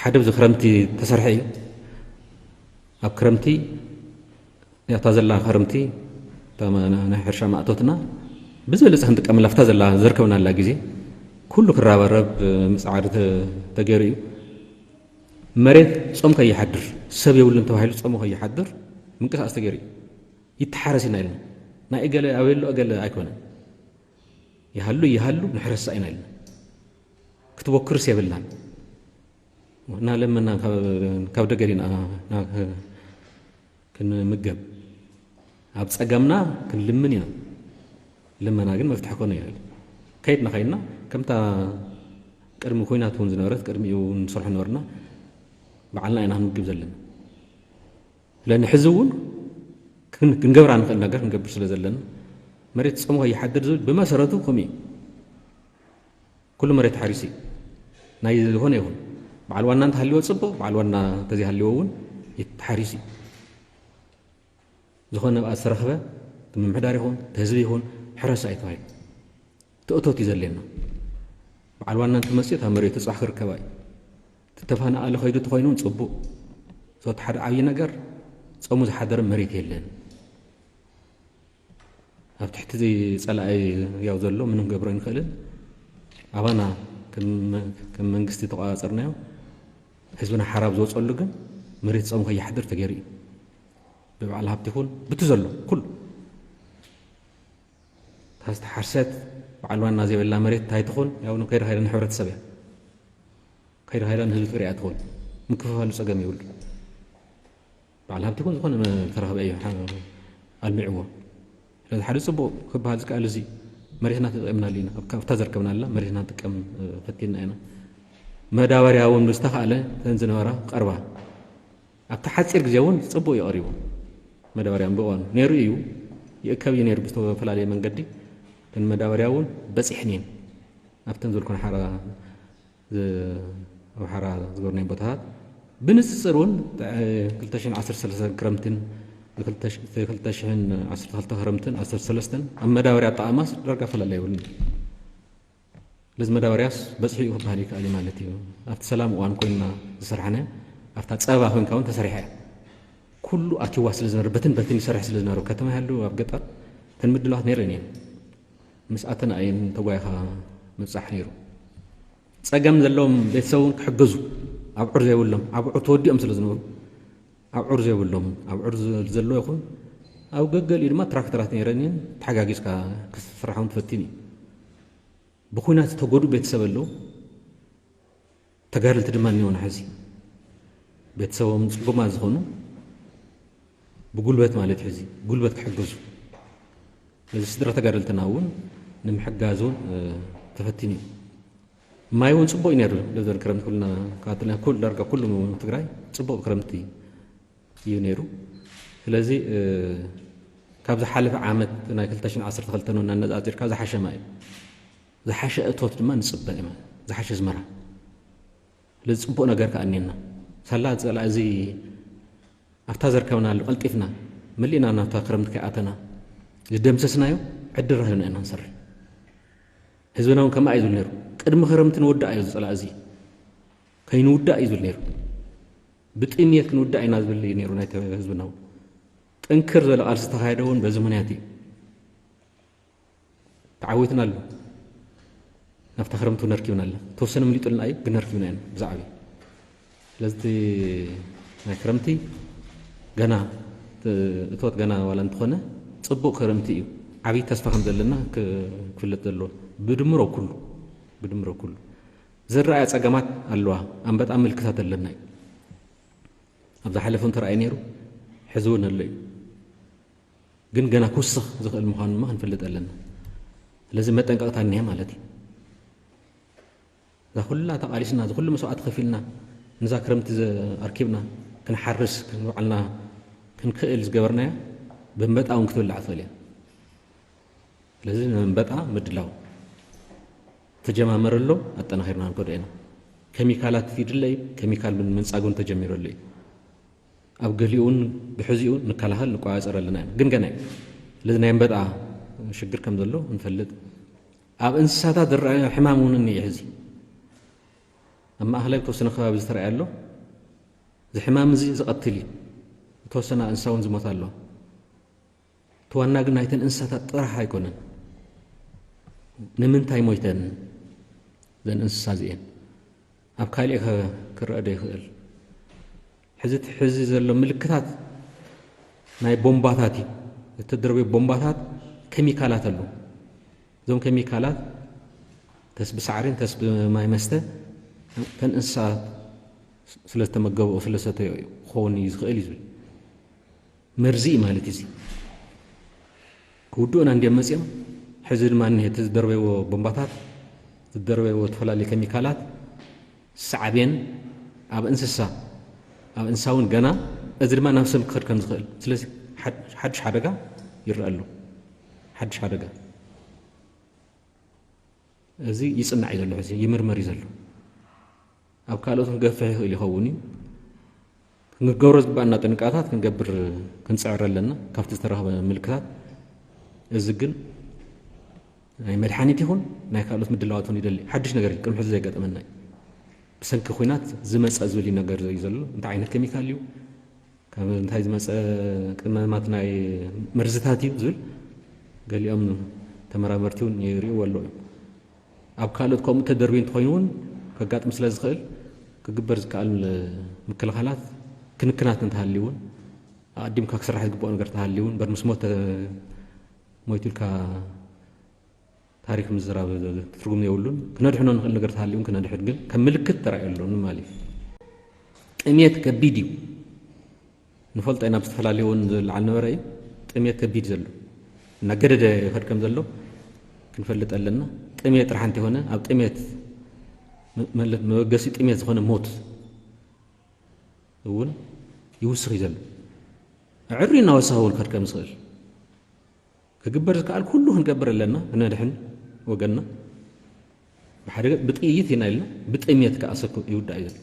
ሓደ ኣብዚ ክረምቲ ተሰርሐ እዩ። ኣብ ክረምቲ ያታ ዘላ ክረምቲ ናይ ሕርሻ ማእቶትና ብዝበለፀ ክንጥቀመላ ኣብታ ዘላ ዘርከብናላ ግዜ ኩሉ ክረባረብ ምፅዓር ተገይሩ እዩ። መሬት ጾም ከይሓድር ሰብ የብሉን ተባሂሉ ጾሙ ከይሓድር ምንቅስቃስ ተገይሩ እዩ። ይተሓረስ ኢና ኢልና ናይ እገለ ኣበሎ እገለ ኣይኮነን። ይሃሉ ይሃሉ ንሕረሳ ኢና ኢልና ክትቦክርስ የብልናን። እናለመና ካብ ደገ ዲና ክንምገብ ኣብ ጸገምና ክንልምን ኢና። ልመና ግን መፍትሒ ኮነ ይኽእል። ከይድና ከይድና ከምታ ቅድሚ ኩናት እውን ዝነበረት ቅድሚኡ ንሰርሖ ነበርና ባዕልና ኢና ክንምግብ ዘለና። ስለዚ ሕዚ እውን ክንገብራ ንኽእል ነገር ክንገብር ስለ ዘለና መሬት ጸሙ ከይሓድር ዝብል ብመሰረቱ ከምኡ እዩ። ኩሉ መሬት ሓሪሲ ናይ ዝኾነ ይኹን በዓል ዋና እንተሃልዎ ጽቡቕ፣ በዓል ዋና እንተዘይሃልዎ እውን ተሓሪሲ ዝኾነ ኣብኣ ዝተረኽበ ምምሕዳር ይኹን ህዝቢ ይኹን ሕረሳ እዩ ተባሂሉ ትእቶት እዩ ዘድልየና። በዓል ዋና እንትመፅእ እታ መሬቱ ፅባሕ ክርከባ እዩ። ተፈናቓሊ ከይዱ ተኾይኑ እውን ፅቡቕ። እቲ ሓደ ዓብዪ ነገር ጸሙ ዝሓደረ መሬት የለን። ኣብ ትሕቲ ጸላኢ ያው ዘሎ ምንም ገብሮ ኣይንኽእልን። ኣባና ከም መንግስቲ ተቆጻጸርናዮ ህዝብና ሓራብ ዝወፀሉ ግን መሬት ጸሙ ከይሓድር ተገይሩ እዩ። ብበዓል ሃብቲ ይኹን ብቲ ዘሎ ኩሉ እታ ዝተሓርሰት በዓል ዋና ዘይብላ መሬት እንታይ ትኹን ያው ከይዳ ከይዳ ንሕብረተሰብ እያ። ከይዳ ከይዳ ንህዝቢ ትግራይ እያ ትኹን። ምክፍፋሉ ጸገም የብሉ። በዓል ሃብቲ ይኹን ዝኾነ ዝተረኸበ እዩ ኣልሚዕዎ። ስለዚ ሓደ ጽቡቕ ክበሃል ዝከኣል እዚ መሬትና ተጠቂምናሉ ኢና። ካብታ ዘርከብናላ መሬትና ንጥቀም ፈቲና ኢና። መዳበርያ እውን ዝተኻእለ ተን ዝነበራ ቀርባ ኣብቲ ሓፂር ግዜ እውን ጽቡቕ እዩ ቀሪቡ። መዳበርያ ብእዋኑ ነይሩ እዩ ይእከብ እዩ ነይሩ ብዝተፈላለየ መንገዲ ግን መዳበርያ እውን በፂሕን እየን ኣብተን ዝብልኩን ሓራ ኣብ ሓራ ዝገበርናዮ ቦታታት ብንፅፅር እውን ክልተ ሽሕን ዓሰርተ ሰለስተን ክረምትን ክልተ ሽሕን ዓሰርተ ክልተ ክረምትን ዓሰርተ ሰለስተን ኣብ መዳበርያ ኣጠቓቕማስ ዳርጋ ፈለላ የብሉን። ስለዚ መዳበርያስ በፂሑ እዩ ክበሃል ይከኣል እዩ ማለት እዩ። ኣብቲ ሰላም እዋን ኮይንና ዝሰርሓናዮ ኣብታ ፀበባ ኮይንካ እውን ተሰሪሓ እያ። ኩሉ ኣትዋ ስለ ዝነበረ በትን በትን ይሰርሕ ስለ ዝነበረ ከተማ ይሃሉ ኣብ ገጠር ተን ምድላዋት ነይረን እየን። ምስ ኣተና እየን ተጓይኻ ምብፃሕ ነይሩ። ፀገም ዘለዎም ቤተሰብ እውን ክሕገዙ ኣብዑር ዘይብሎም ኣብዑር ተወዲኦም ስለ ዝነበሩ ኣብዑር ዘይብሎም ኣብዑር ዘለዎ ይኹን ኣብ ገገሊኡ ድማ ትራክተራት ነይረን እየን ተሓጋጊዝካ ክስራሕ እውን ትፈትን እዩ። ብኩናት ዝተጎድኡ ቤተሰብ ኣለዉ። ተጋደልቲ ድማ እኒኦ ንሕዚ ቤተሰቦም ፅጉማት ዝኾኑ ብጉልበት ማለት ሕዚ ጉልበት ክሕገዙ ነዚ ስድራ ተጋደልትና እውን ንምሕጋዝ እውን ተፈቲኑ እዩ። ማይ እውን ፅቡቅ እዩ ነይሩ። ለዘን ክረምቲ ኩልና ካትልና ኩል ዳርጋ ኩሉ ትግራይ ፅቡቅ ክረምቲ እዩ ነይሩ። ስለዚ ካብ ዝሓለፈ ዓመት ናይ ክልተ ሽሕን ዓሰርተ ክልተን እናነፃፂርካ ዝሓሸ ማይ እዩ። ዝሓሸ እቶት ድማ ንፅበ እዩ ማለት ዝሓሸ ዝመራ ስለዚ ፅቡቅ ነገር ከዓ እኒና ሳላ ፀላ እዚ ኣብታ ዘርከብናሉ ቀልጢፍና መሊእና ናብታ ክረምቲ ከይኣተና ዝደምሰስናዮ ዕድል ረኺብና ኢና ንሰርሕ። ህዝብና እውን ከምኣ እዩ ዝብል ነይሩ። ቅድሚ ክረምቲ ንውዳእ እዩ ዝፀላ እዚ ከይንውዳእ እዩ ዝብል ነይሩ። ብጥምየት ክንውዳእ ኢና ዝብል እዩ ነይሩ ናይቲ ህዝብና እውን ጥንክር ዝበለ ቃልሲ ዝተኻየደ እውን በዚ ምክንያት እዩ። ተዓዊትና ኣሎ ናብታ ክረምቲ እውን ኣርኪብና ኣለ ተወሰነ ምሊጡልና እዩ ግን ኣርኪብና ኢና ብዛዕባ ስለዚ ናይ ክረምቲ ገና እቶት ገና ዋላ እንተኾነ ፅቡቅ ክረምቲ እዩ። ዓብይ ተስፋ ከም ዘለና ክፍለጥ ዘለዎ ብድምሮ ኩሉ ብድምሮ ኩሉ ዝረኣያ ፀገማት ኣለዋ። ኣንበጣ ምልክታት ኣለና እዩ ኣብ ዝሓለፈ እንተረኣዩ ነይሩ ሕዚ እውን ኣሎ እዩ። ግን ገና ክውስኽ ዝኽእል ምዃኑ ድማ ክንፈልጥ ኣለና። ስለዚ መጠንቀቕታ እኒሀ ማለት እዩ። እዛ ኩላ ተቓሊስና እዚ ኩሉ መስዋዕቲ ከፊልና ንዛ ክረምቲ ኣርኪብና ክንሓርስ ክንባዕልና ክንክእል ዝገበርናያ ብንበጣ እውን ክትብላዕ ትኽእል እያ። ስለዚ ንመንበጣ ምድላው ተጀማመረ ኣሎ ኣጠናኺርና ንከዶ ኢና። ኬሚካላት ይድለ እዩ። ኬሚካል ምንፃግ እውን ተጀሚሩ ኣሎ እዩ። ኣብ ገሊኡ እውን ብሕዚኡ ንከላኸል ንቋፀር ኣለና ኢና ግን ገና እዩ። ስለዚ ናይ ኣንበጣ ሽግር ከም ዘሎ ንፈልጥ። ኣብ እንስሳታት ዝረኣየ ሕማም እውን እኒአ ሕዚ ኣብ ማእኸላይ ብተወሰነ ከባቢ ዝተረኣየ ኣሎ። እዚ ሕማም እዚ ዝቐትል እዩ። ዝተወሰነ እንስሳ እውን ዝሞት ኣሎ። እቲ ዋና ግን ናይተን እንስሳታት ጥራሕ ኣይኮነን። ንምንታይ ሞይተን እዘን እንስሳ እዚኤን? ኣብ ካሊእ ከ-፣ ክረአ ዶ ይኽእል? ሕዚ እቲ ሕዚ ዘሎ ምልክታት ናይ ቦምባታት እዩ። እተደርበዩ ቦምባታት ኬሚካላት ኣለዉ። እዞም ኬሚካላት ተስ ብሳዕሪን ተስ ብማይ መስተ እተን እንስሳት ስለ ዝተመገብኦ ስለ ዝሰተዮ እዩ ክኸውን እዩ ዝኽእል እዩ ዝብል። መርዚ እዩ ማለት እዩ። እዚ ክውድኡና እንዲዮም መፂኦም። ሕዚ ድማ እኒሀ እቲ ዝደርበይዎ ቦምባታት፣ ዝደርበይዎ ዝተፈላለዩ ኬሚካላት ሳዕቤን ኣብ እንስሳ፣ ኣብ እንስሳ እውን ገና፣ እዚ ድማ ናብ ሰብ ክኸድ ከም ዝኽእል። ስለዚ ሓድ-፣ ሓድሽ ሓደጋ ይረአ ኣሎ። ሓድሽ ሓደጋ። እዚ ይጽናዕ እዩ ዘሎ፣ ሕዚ ይምርመር እዩ ዘሎ። ኣብ ካልኦት ክንገፍሕ ይኽእል ይኸውን እዩ። ክንገብሮ ዝግባኣና ጥንቃታት ክንገብር፣ ክንጽዕር ኣለና፣ ካብቲ ዝተረኽበ ምልክታት። እዚ ግን ናይ መድሓኒት ይኹን ናይ ካልኦት ምድላዋት እውን ይደሊ። ሓድሽ ነገር እዩ፣ ቅድሚ ሕዚ ዘይገጠመና እዩ። ብሰንኪ ኲናት ዝመጸ ዝብል እዩ ነገር እዩ ዘሎ። እንታይ ዓይነት ኬሚካል እዩ? ካብ እንታይ ዝመጸ ቅመማት ናይ መርዝታት እዩ ዝብል ገሊኦም ተመራመርቲ እውን ይርእይዎ ኣለዉ እዮም። ኣብ ካልኦት ከምኡ ተደርብዩ እንተኾይኑ እውን ከጋጥም ስለ ዝኽእል ክግበር ዝከኣል ምክልኻላት፣ ክንክናት እንተሃልዩ እውን ኣቐዲምካ ክስራሕ ዝግብኦ ነገር ተሃልዩ እውን እምበር ምስ ሞተ ሞይቱ ኢልካ ታሪክ ምዝራብ ትርጉም የብሉን። ክነድሕኖ ንኽእል ነገር ተሃልዩ እውን ክነድሕን ግን ከም ምልክት ተራእዩ ኣሎ ማለት እዩ። ጥሜት ከቢድ እዩ። ንፈልጦ ኢና፣ ብዝተፈላለዩ እውን ዝለዓል ነበረ እዩ። ጥሜት ከቢድ ዘሎ እናገደደ ይኸድ ከም ዘሎ ክንፈልጥ ኣለና። ጥሜት ጥራሕ እንተይኮነ ኣብ ጥሜት መ-፣ መለ-፣ መበገሲ ጥሜት ዝኾነ ሞት እውን ይውስኽ እዩ ዘሎ። ኣዕርዩ እናወሰኸ እውን ክኸድ ከም ዝኽእል ክግበር ዝከኣል ኩሉ ክንገብር ኣለና፣ ክነድሕን ወገንና። ብሓደ ገጽ ብጥይት ኢና ኢልና፣ ብጥሜት ከኣ ሰብ ይውዳእ እዩ ዘሎ።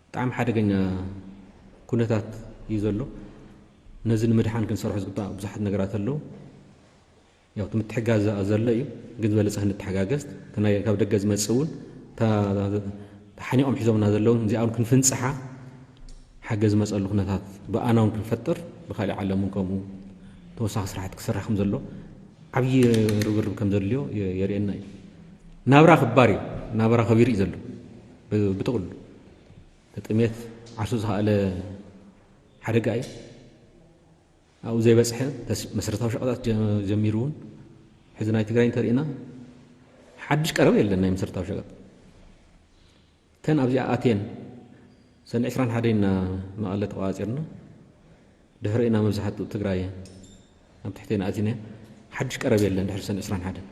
ብጣዕሚ ሓደገኛ ኩነታት እዩ ዘሎ። ነዚ ንምድሓን ክንሰርሖ ዝግባእ ብዙሓት ነገራት ኣለዉ። ያው እቲ ምትሕጋዝ ዘሎ እዩ፣ ግን ዝበለጸ ክንተሓጋገዝ፣ እቲ ናይ ካብ ደገ ዝመጽእ እውን እታ ተሓኒቖም ሒዞምና ዘለዉ እዚኣ እውን ክንፍንጽሓ ሓገዝ ዝመጸሉ ኩነታት ብኣና እውን ክንፈጥር፣ ብካሊእ ዓለም እውን ከምኡ ተወሳኺ ስራሕቲ ክስራሕ ከም ዘሎ ዓብዪ ርብርብ ከም ዘድልዮ የ-፣ የርእየና እዩ። ናብራ ክባር እዩ፣ ናብራ ከቢሩ እዩ ዘሎ ብ-፣ ብጥቕሉ። እቲ ጥሜት ዓርሱ ዝኸኣለ ሓደጋ እዩ። ኣብኡ ዘይበጽሐ ተስ-፣ መሰረታዊ ሸቐጣት ጀ-፣ ጀሚሩ እውን ሕዚ ናይ ትግራይ እንተሪእና ሓድሽ ቀረብ የለን ናይ መሰረታዊ ሸቐጥ። እተን ኣብዚኣ ኣትየን ሰነ ዕስራን ሓደን ኢና መቐለ ተቋፂርና። ድሕሪ ኢና መብዛሕትኡ ትግራይ ኣብ ትሕቴና ኣቲና። ሓድሽ ቀረብ የለን ድሕሪ ሰነ ዕስራን ሓደን።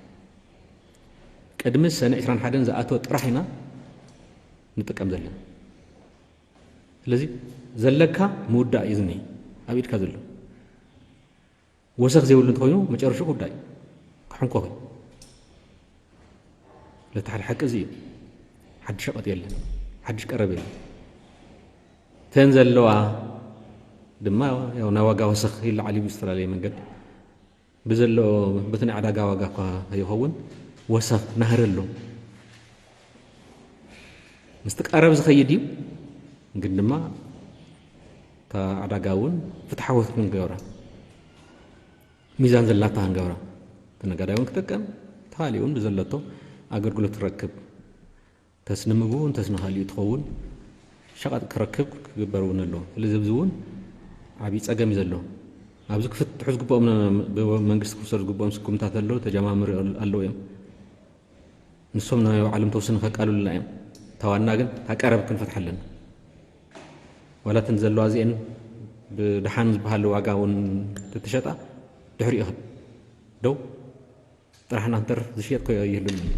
ቅድሚ ሰነ ዕስራን ሓደን ዝኣተወ ጥራሕ ኢና ንጥቀም ዘለና። ስለዚ ዘለካ ምውዳእ እዩ ዝኒሀ ኣብ ኢድካ ዘሎ። ወሰኽ ዘይብሉ እንተኾይኑ መጨረሽኡ ክውዳእ እዩ፣ ክሕንኮኽ እዩ። ለቲ ሓደ ሓቂ እዚ እዩ። ሓድሽ ሸቐጥ የለን፣ ሓድሽ ቀረብ የለን። እተን ዘለዋ ድማ ያው ናይ ዋጋ ወሰኽ ይለዓል እዩ ብዝተፈላለየ መንገዲ። ብዘሎ፣ በቲ ናይ ዕዳጋ ዋጋ እኳ ከይኸውን ወሰኽ ናህሪ ኣሎ። ምስቲ ቀረብ ዝኸይድ እዩ፣ ግን ድማ እታ ዕዳጋ እውን ፍትሓዊ ክንገብራ፣ ሚዛን ዘላታ ክንገብራ፣ እቲ ነጋዳይ እውን ክጥቀም፣ ተኻሊኡ እውን ብዘለቶ ኣገልግሎት ክረክብ፣ ተስ ንምግቡ እውን ተስ ንኻሊኡ ትኸውን ሸቐጥ ክረክብ ክግበር እውን ኣለዎ። ስለዚ ኣብዚ እውን ዓብዪ ጸገም እዩ ዘሎ። ኣብዚ ክፍትሑ ዝግብኦም፣ ብመንግስቲ ክውሰዱ ዝግብኦም ስጉምታት ኣለዉ፣ ተጀማምሩ ኣለዉ እዮም። ንሶም ናይ ባዕሎም ተወሰነ ከቃልሉና እዮም። እታ ዋና ግን እታ ቀረብ ክንፈትሓ ኣለና። ዋላ እተን ዘለዋ እዚአን ብደሓን ዝበሃል ዋጋ እውን ተተሸጣ ድሕሪኡ ይኸድ ደው ጥራሕና እንተር ዝሽየጥ ኮ ይህሉን እዩ።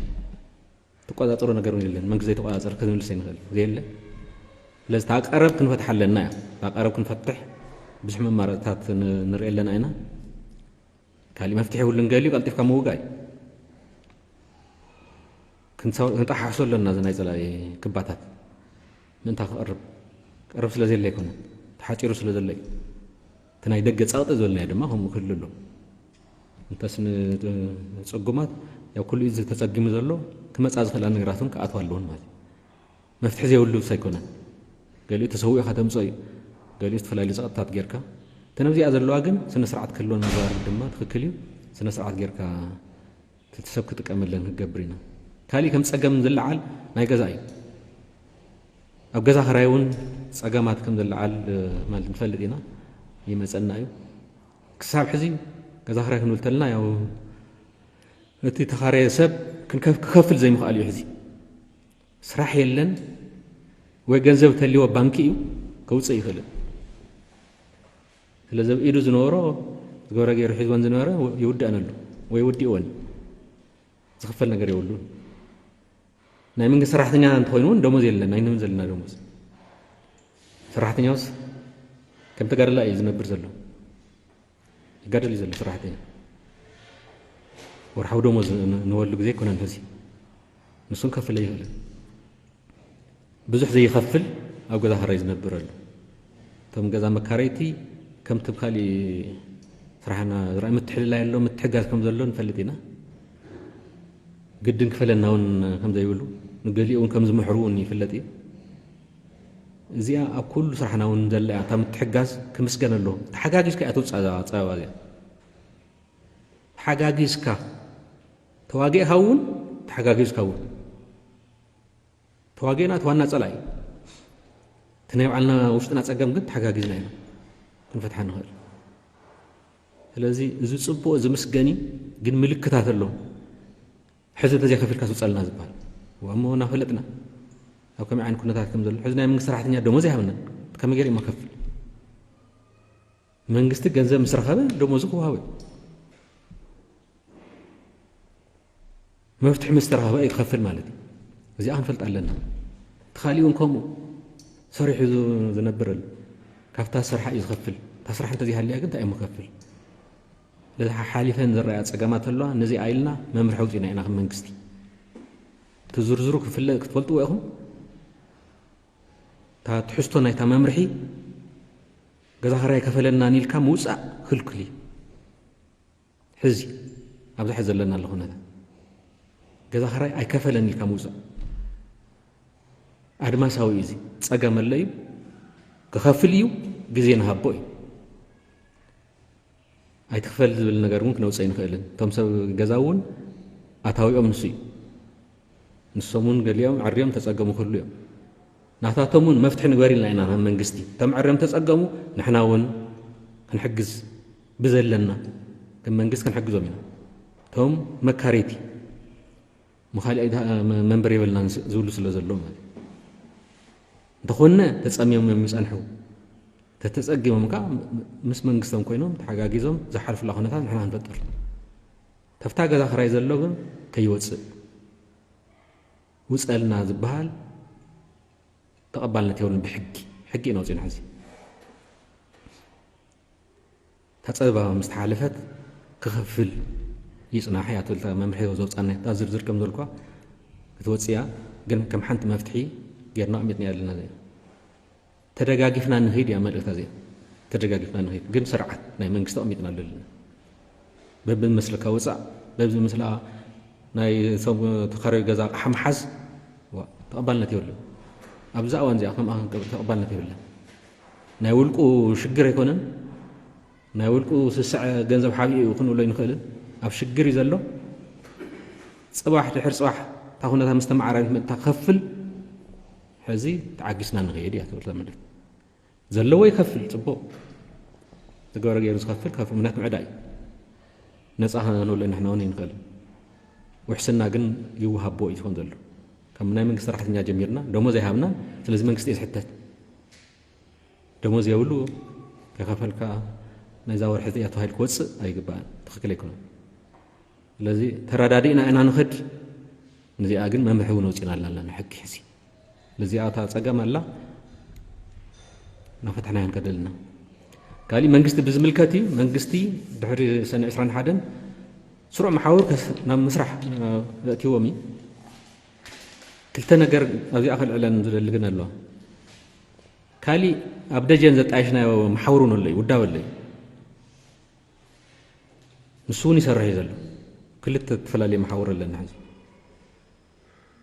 ትቆጻጸሮ ነገር እውን የለን። መንግስቲ ዘይተቆጻጸር ክምልስ ይንኽእል። ዘየለ። ስለዚ እታ ቀረብ ክንፈትሓ ኣለና እያ። እታ ቀረብ ክንፈትሕ ብዙሕ መማረፅታት ን-፣ ንርኢ ኣለና ኢና። ካሊእ መፍትሒ የብሉን። ገሊኡ ቀልጢፍካ ምውጋእ እዩ። ክንሰ-፣ ክንጠሓሕሶ ኣለና እዚ ናይ ጸላኢ ክባታት። ምእንታ ክቐርብ። ቀረብ ስለ ዘየለ ኣይኮነን። ተሓጺሩ ስለ ዘሎ እዩ። እቲ ናይ ደገ ጸቕጢ ዝበልናዮ ድማ ከምኡ ክህሉ ኣለዎ። እንተስ ንጽጉማት፣ ያው ኩሉ እዩ ተጸጊሙ ዘሎ፣ ክመጻ ዝኽእላ ነገራት እውን ክኣትዋ ኣለዎን ማለት እዩ። መፍትሒ ዘይብሉ ኣይኮነን። ገሊኡ ተሰዊኡ ከተምፅኦ እዩ። ገሊኡ ዝተፈላለዩ ፀቕጥታት ጌርካ፣ እተን ኣብዚኣ ዘለዋ ግን ስነ ስርዓት ክህልወን ምግባር ድማ ትኽክል እዩ። ስነ ስርዓት ጌርካ እቲ ሰብ ክጥቀመለን ክንገብር ኢና። ካሊእ ከም ፀገም ዝለዓል ናይ ገዛ እዩ። ኣብ ገዛ ክራይ እውን ፀገማት ከም ዝለዓል ማለት ንፈልጥ ኢና። ይመፀና እዩ። ክሳብ ሕዚ ገዛ ክራይ ክንብል ተለና ያው እቲ ተኻረየ ሰብ ክንከፍ- ክከፍል ዘይምኽኣል እዩ። ሕዚ ስራሕ የለን ወይ ገንዘብ ተልዎ ባንኪ እዩ፣ ከውፅእ ይኽእልን። ስለዚ ኣብ ኢዱ ዝነበሮ ዝገበረ ገይሩ ሒዝወን ዝነበረ ይውድአን ኣሎ ወይ ውድእወን፣ ዝኽፈል ነገር የብሉን። ናይ መንግስቲ ሰራሕተኛ እንተኾይኑ እውን ደሞዝ የለን፣ ኣይንህብን ዘለና ደሞዝ። ሰራሕተኛውስ ከም ተጋደላ እዩ ዝነብር ዘሎ። ይጋደል እዩ ዘሎ ሰራሕተኛ። ወርሓዊ ደሞዝ ን- ንበሉ ግዜ ኣይኮነን ሕዚ። ንሱን ከፍል ኣይኽእልን። ብዙሕ ዘይኸፍል ኣብ ገዛ ክራይ ዝነብር ኣሎ። እቶም ገዛ መካረይቲ ከምቲ ካልእ ስራሕና ዝረኣይ ምትሕልላይ ኣሎ፣ ምትሕጋዝ ከም ዘሎ ንፈልጥ ኢና። ግድን ክፈለና እውን ከም ዘይብሉ፣ ንገሊኡ እውን ከም ዝምሕሩ እውን ይፍለጥ እዩ። እዚኣ ኣብ ኩሉ ስራሕና እውን ዘላ እያ። እታ ምትሕጋዝ ክምስገን ኣለዎ። ተሓጋጊዝካ እያ ትውፃእ እዛ ፀበባ እዚኣ። ተሓጋጊዝካ ተዋጊእካ እውን፣ ተሓጋጊዝካ እውን ተዋጊእና እቲ ዋና ፀላኢ እዩ። እቲ ናይ ባዕልና ውሽጥና ፀገም ግን ተሓጋጊዝና ኢና ክንፈትሓ ንኽእል። ስለዚ እዚ ፅቡቕ ዝምስገን እዩ፣ ግን ምልክታት ኣለዎ። ሕዚ እንተዘይከፊልካ ትውፀልና ዝበሃል እሞ እናፈለጥና ኣብ ከመይ ዓይነት ኩነታት ከም ዘሎ ሕዚ ናይ መንግስቲ ሰራሕተኛ ደሞዝ ኣይሃብናን። ከመይ ገይሩ እሞ ከፍል? መንግስቲ ገንዘብ ምስ ረኸበ ደሞዙ ክወሃቦ እዩ። መፍትሒ ምስ ተረኸበ እዩ ክኸፍል ማለት እዩ። እዚኣ ክንፈልጥ ኣለና። እቲ ካሊእ እውን ከምኡ ሰሪሑ ዝ- ዝነብር ኣሎ። ካብታ ስራሕ እዩ ዝኸፍል። እታ ስራሕ እንተዘይሃልያ ግን እንታይ እዩ ክኸፍል? ነዚ ሓሊፈን ዝረኣያ ፀገማት ኣለዋ። ነዚ ኢልና መምርሒ ኣውፂና ኢና ከም መንግስቲ። እቲ ዝርዝሩ ክፍለ ክትፈልጥዎ ኢኹም። እታ ትሕዝቶ ናይታ መምርሒ ገዛ ክራይ ከፈለናን ኢልካ ምውፃእ ክልክል እዩ። ሕዚ ኣብዚ ሕዚ ዘለናሉ ኩነታት ገዛ ክራይ ኣይከፈለን ኢልካ ምውፃእ ኣድማሳዊ እዩ። እዚ ፀገም ኣሎ እዩ፣ ክኸፍል እዩ፣ ግዜ ንሃቦ እዩ። ኣይትኽፈል ዝብል ነገር እውን ክነውፅእ ኣይንኽእልን። እቶም ሰብ ገዛ እውን ኣታዊኦም ንሱ እዩ። ንሶም እውን ገሊኦም ዕርዮም ተፀገሙ ክህሉ እዮም። ናታቶም እውን መፍትሒ ንግበር ኢልና ኢና ከም መንግስቲ። እቶም ዕርዮም ተፀገሙ ንሕና እውን ክንሕግዝ ብዘለና ከም መንግስቲ ክንሕግዞም ኢና። እቶም መካረይቲ ምኻሊእ መንበሪ የብልናን ዝብሉ ስለ ዘለዉ ማለት እዩ። እንተኾነ ተፀሚሞም እዮም ይፀንሑ። ተተፀጊሞም ከዓ ምስ መንግስቶም ኮይኖም ተሓጋጊዞም ዝሓልፉላ ኩነታት ንሕና ክንፈጥር። ተፍታ ገዛ ክራይ ዘሎ ግን ከይወፅእ ውፀልና ዝበሃል ተቐባልነት የብሉን። ብሕጊ ሕጊ ኢና ወፂና ሕዚ እታ ፀበባ ምስ ተሓለፈት ክኸፍል ይፅናሕ እያ ትብል እታ መምርሒ ዘውፃና እታ ዝርዝር ከም ዘልኳ ክትወፅእ እያ። ግን ከም ሓንቲ መፍትሒ ጌርና ኣቕሚጥና ኣለና። ተደጋጊፍና ንኸይድ እያ መልእክታ እዚኣ። ተደጋጊፍና ንኸይድ ግን ስርዓት ናይ መንግስቲ ኣቕሚጥና ኣለና። በብዝመስለካ ውፃእ፣ በብዝመስላ ናይ ሰብ ተኻራዩ ገዛ ኣቕሓ ምሓዝ ዋ፣ ተቐባልነት የብሉን። ኣብዚ እዋን እዚኣ ከም ተቐባልነት የብለን። ናይ ውልቁ ሽግር ኣይኮነን። ናይ ውልቁ ስስዐ ገንዘብ ሓቢኡ እዩ ክንብሎ ኣይንኽእልን። ኣብ ሽግር እዩ ዘሎ። ፅባሕ ድሕር ፅባሕ እታ ኩነታት ምስ ተመዓራሪት መጥታ ክኸፍል ሕዚ ተዓጊስና ንኸይድ እያ ትብል እዛ መልእኽቲ። ዘለዎ ይኸፍል፣ ፅቡቕ። ዝገበረ ገይሩ ዝኸፍል ከፍ ምክንያት ምዕዳ እዩ። ነፃ ክንብሎ ንሕና እውን ኣይንኽእልን። ውሕስና ግን ይወሃቦ እዩ ዝኸውን ዘሎ። ከም ናይ መንግስቲ ሰራሕተኛ ጀሚርና ደሞዝ ኣይሃብናን። ስለዚ መንግስቲ እዩ ዝሕተት። ደሞዝ የብሉ ከይኸፈልካ ናይዛ ወርሒ እዚኣ ተባሂሉ ክወፅእ ኣይግባእን። ትኽክል ኣይኮነን። ስለዚ ተረዳዲእና ኢና ንኸድ። ነዚኣ ግን መምርሒ እውን ኣውፂና ኣለና ሕጊ ሕዚ። ስለዚኣ እታ ፀገም ኣላ እናፈታሕና ክንከድ ኣለና። ካሊእ መንግስቲ ብዝምልከት እዩ። መንግስቲ ድሕሪ ሰነ ዕስራን ሓደን ስሩዕ መሓውር ከስ- ናብ ምስራሕ እ፣ ዘእትዎም እዩ። ክልተ ነገር ኣብዚኣ ከልዕለን ዝደሊ ግን ኣለዋ። ካሊእ ኣብ ደጀን ዘጣየሽናዮ መሓውር እውን ኣሎ እዩ፣ ውዳበ ኣሎ እዩ። ንሱ እውን ይሰርሕ እዩ ዘሎ። ክልተ ዝተፈላለዩ መሓውር ኣለና ሕዚ።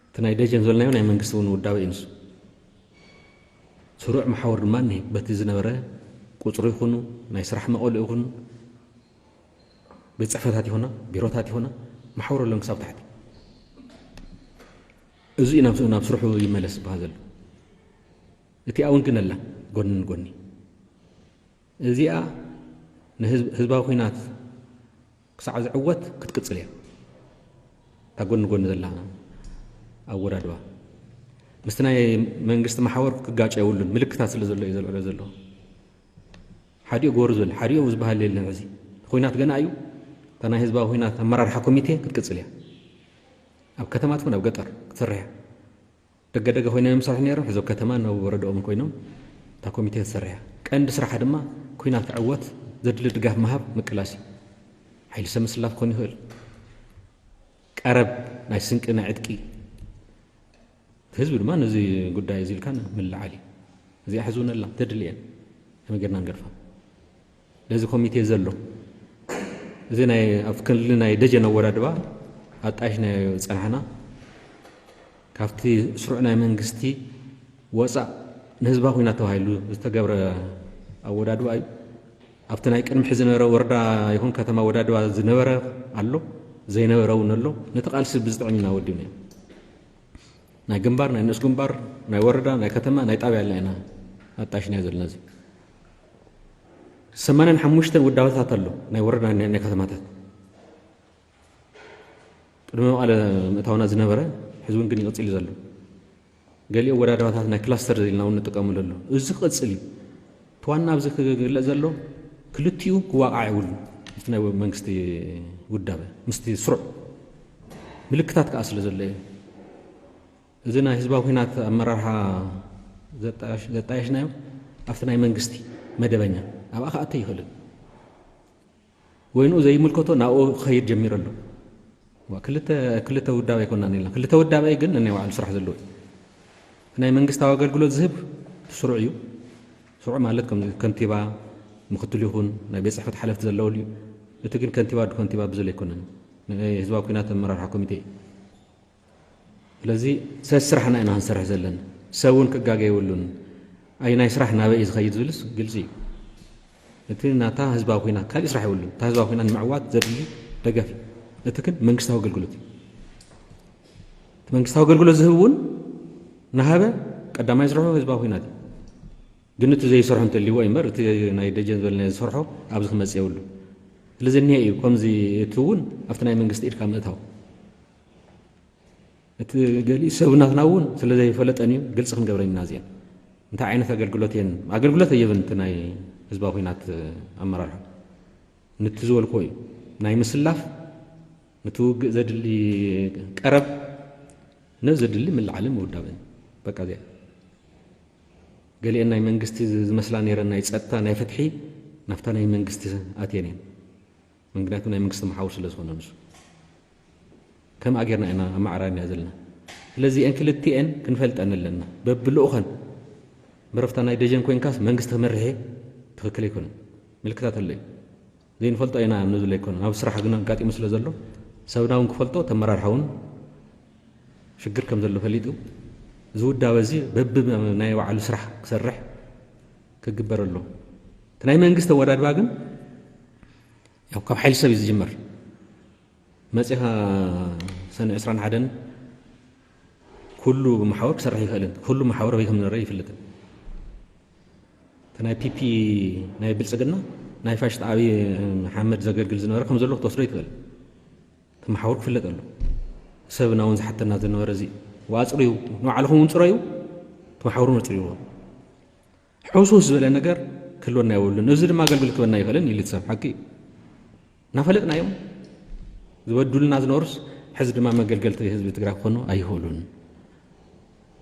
እቲ ናይ ደጀን ዝበልናዮ ናይ መንግስቲ እውን ውዳበ እዩ ንሱ። ስሩዕ መሓውር ድማ እኒሀ። በቲ ዝነበረ ቁፅሪ ይኹኑ ናይ ስራሕ መቐሉ ይኹን ቤት ፅሕፈታት ይኹና ቢሮታት ይኹና መሓውር ኣለን ክሳብ ታሕቲ። እዚ እዩ ናብ ናብ ስርሑ ይመለስ ዝበሃል ዘሎ። እቲኣ እውን ግን ኣላ ጎኒ ንጎኒ። እዚኣ ንህዝብ- ህዝባዊ ኩናት ክሳዕ ዝዕወት ክትቅፅል እያ። እታ ጎኒ ጎኒ ዘላ ኣወዳድባ ምስቲ ናይ መንግስቲ መሓውር ክጋጨ የብሉን። ምልክታት ስለ ዘሎ እዩ ዘልዕሎ ዘሎ። ሓዲኡ ግበሩ ዝብል ሓዲኡ ዝበሃል የለን። ሕዚ ኩናት ገና እዩ። እታ ናይ ህዝባዊ ኩናት ኣመራርሓ ኮሚቴ ክትቅፅል እያ። ኣብ ከተማ ትኹን ኣብ ገጠር ክትሰርሕ እያ። ደገ ደገ ኮይኖም እዮም ዝሰርሑ ነይሮም። ሕዚ ኣብ ከተማ ናብ ወረዳኦም ኮይኖም እታ ኮሚቴ ትሰርሕ እያ። ቀንዲ ስራሓ ድማ ኩናት ክዕወት ዘድሊ ድጋፍ ምሃብ ምቅላስ እዩ። ሓይሊ ሰብ ምስላፍ ክኾን ይኽእል። ቀረብ ናይ ስንቂ ናይ ዕጥቂ ህዝቢ ድማ ነዚ ጉዳይ እዚ ኢልካ ምልዓል እዩ። እዚኣ ሕዚ እውን ኣላ ተድሊ እየን ከመይ ጌርና ንገድፋ። ነዚ ኮሚቴ ዘሎ እዚ ናይ ኣብ ክልል ናይ ደጀን ኣወዳድባ ኣጣይሽናዮ ዝጸናሕና ካብቲ ስሩዕ ናይ መንግስቲ ወፃእ ንህዝባዊ ኩናት ተባሂሉ ዝተገብረ ኣወዳድባ እዩ። ኣብቲ ናይ ቅድሚ ሕዚ ዝነበረ ወረዳ ይኹን ከተማ ኣወዳድባ ዝነበረ ኣሎ ዘይነበረ እውን ኣሎ። ነቲ ቃልሲ ብዝጥዕም ኢና ወዲብና። ናይ ግንባር ናይ ንእስ ግንባር ናይ ወረዳ ናይ ከተማ ናይ ጣብያ ኣለና ኢና ኣጣይሽናዮ ዘለና። እዚ ሰማንያን ሓሙሽተን ውዳበታት ኣሎ ናይ ወረዳ ናይ ናይ ከተማታት ቅድሚ መቐለ ምእታውና ዝነበረ ሕዚ እውን ግን ይቕፅል እዩ ዘሎ። ገሊኡ ኣወዳድባታት ናይ ክላስተር ኢልና እውን ንጥቀመሉ ኣሎ። እዚ ክቕፅል እዩ። እቲ ዋና ኣብዚ ክግለፅ ዘሎ ክልቲኡ ክዋቃዕ የብሉን። ምስቲ ናይ መንግስቲ ውዳበ ምስቲ ስሩዕ ምልክታት ከዓ ስለ ዘሎ እዩ። እዚ ናይ ህዝባዊ ኩናት ኣመራርሓ ዘጣየሽ- ዘጣየሽናዮ ኣብቲ ናይ መንግስቲ መደበኛ ኣብኣ ክኣተ ይኽእልን ወይ ንኡ ዘይምልከቶ ናብኡ ክኸይድ ጀሚሩ ኣሎ። ዋ፣ ክልተ ክልተ ውዳበ ኣይኮናን ኢልና። ክልተ ውዳበ ግን ነናይ ባዕሉ ስራሕ ዘለዎ እዩ። ናይ መንግስታዊ ኣገልግሎት ዝህብ ስሩዕ እዩ። ስሩዕ ማለት ከም ከንቲባ ምክትል ይኹን ናይ ቤት ፅሕፈት ሓለፍቲ ዘለውሉ እዩ። እቲ ግን ከንቲባ ወዲ ከንቲባ ብዝለ ኣይኮነን። ናይ ህዝባዊ ኩናት ኣመራርሓ ኮሚቴ እዩ። ስለዚ ሰስራሕና ኢና ክንሰርሕ ዘለና። ሰብ እውን ክጋገ የብሉን። ኣይ ናይ ስራሕ ናበይ እዩ ዝኸይድ ዝብልስ ግልፂ እዩ። እቲ ናታ ህዝባዊ ኩናት ካሊእ ስራሕ የብሉን። እታ ህዝባዊ ኩናት ንምዕዋት ዘድሊ ደገፍ እዩ። እቲ ግን መንግስታዊ ኣገልግሎት እዩ። እቲ መንግስታዊ ኣገልግሎት ዝህብ እውን ናሃበ ቀዳማይ ስርሑ ህዝባዊ ኩናት እዩ። ግን እቲ ዘይሰርሖ እንተልይዎ እዩ እምበር እቲ ናይ ደጀን ዝበልና ዝሰርሖ ኣብዚ ክመፅእ የብሉ። ስለዚ እኒሀ እዩ ከምዚ እቲ እውን ኣብቲ ናይ መንግስቲ ኢድካ ምእታው። እቲ ገሊኡ ሰብ ናትና እውን ስለ ዘይፈለጠን እዩ ግልፂ ክንገብረን ኢና። እዚአን እንታይ ዓይነት ኣገልግሎት እየን? ኣገልግሎት ኣይህብን። እቲ ናይ ህዝባዊ ኩናት ኣመራርሓ ንቲ ዝበልክዎ እዩ ናይ ምስላፍ ንቲ ውግእ ዘድሊ ቀረብ ነዚ ዘድሊ ምልዓልን ምውዳብን በቃ እዚኣ። ገሊአን ናይ መንግስቲ ዝመስላ ነይረን ናይ ፀጥታ ናይ ፍትሒ ናብታ ናይ መንግስቲ ኣትየን እየን። ምክንያቱ ናይ መንግስቲ መሓውር ስለ ዝኾነ ንሱ ከምኣ ጌርና ኢና ኣመዓራርና ዘለና። ስለዚ እን ክልቲኤን ክንፈልጠን ኣለና። በብልኡኸን መረፍታ ናይ ደጀን ኮይንካስ መንግስቲ ክመርሕ እየ ትኽክል ኣይኮነን። ምልክታት ኣሎ እዩ ዘይንፈልጦ ኢና ንብል ኣይኮነን። ኣብ ስራሕ ግን ኣጋጢሙ ስለ ዘሎ ሰብና እውን ክፈልጦ ተመራርሓ እውን ሽግር ከም ዘሎ ፈሊጡ እዚ ውዳበ እዚ በብ ናይ ባዕሉ ስራሕ ክሰርሕ ክግበር ኣሎ። እቲ ናይ መንግስቲ ኣወዳድባ ግን ያው ካብ ሓይሊ ሰብ እዩ ዝጅመር። መፂኻ ሰነ ዕስራን ሓደን ኩሉ መሓወር ክሰርሕ ይኽእልን ኩሉ መሓወር በይ ከም ዝነበረ ይፍልጥን። እቲ ናይ ፒፒ ናይ ብልፅግና ናይ ፋሽስት ኣብይ ሓመድ ዘገልግል ዝነበረ ከም ዘሎ ክትወስዶ ይትኽእል። እቲ መሓውር ክፍለጥ ኣሎ። ሰብና እውን ዝሓተና ዝነበረ እዚ ኣፅርዩ ንባዕልኹም እውን ፅረዩ እቲ መሓውር እውን ኣፅርይዎ። ሕውስውስ ዝበለ ነገር ክህልወና የብሉን። እዚ ድማ ኣገልግሎት ክበና ይኽእልን ኢሉ እቲ ሰብ ሓቂ እዩ። እናፈለጥና እዮም ዝበድሉና ዝነበሩስ ሕዚ ድማ መገልገልቲ ህዝቢ ትግራይ ክኾኑ ኣይኽእሉን።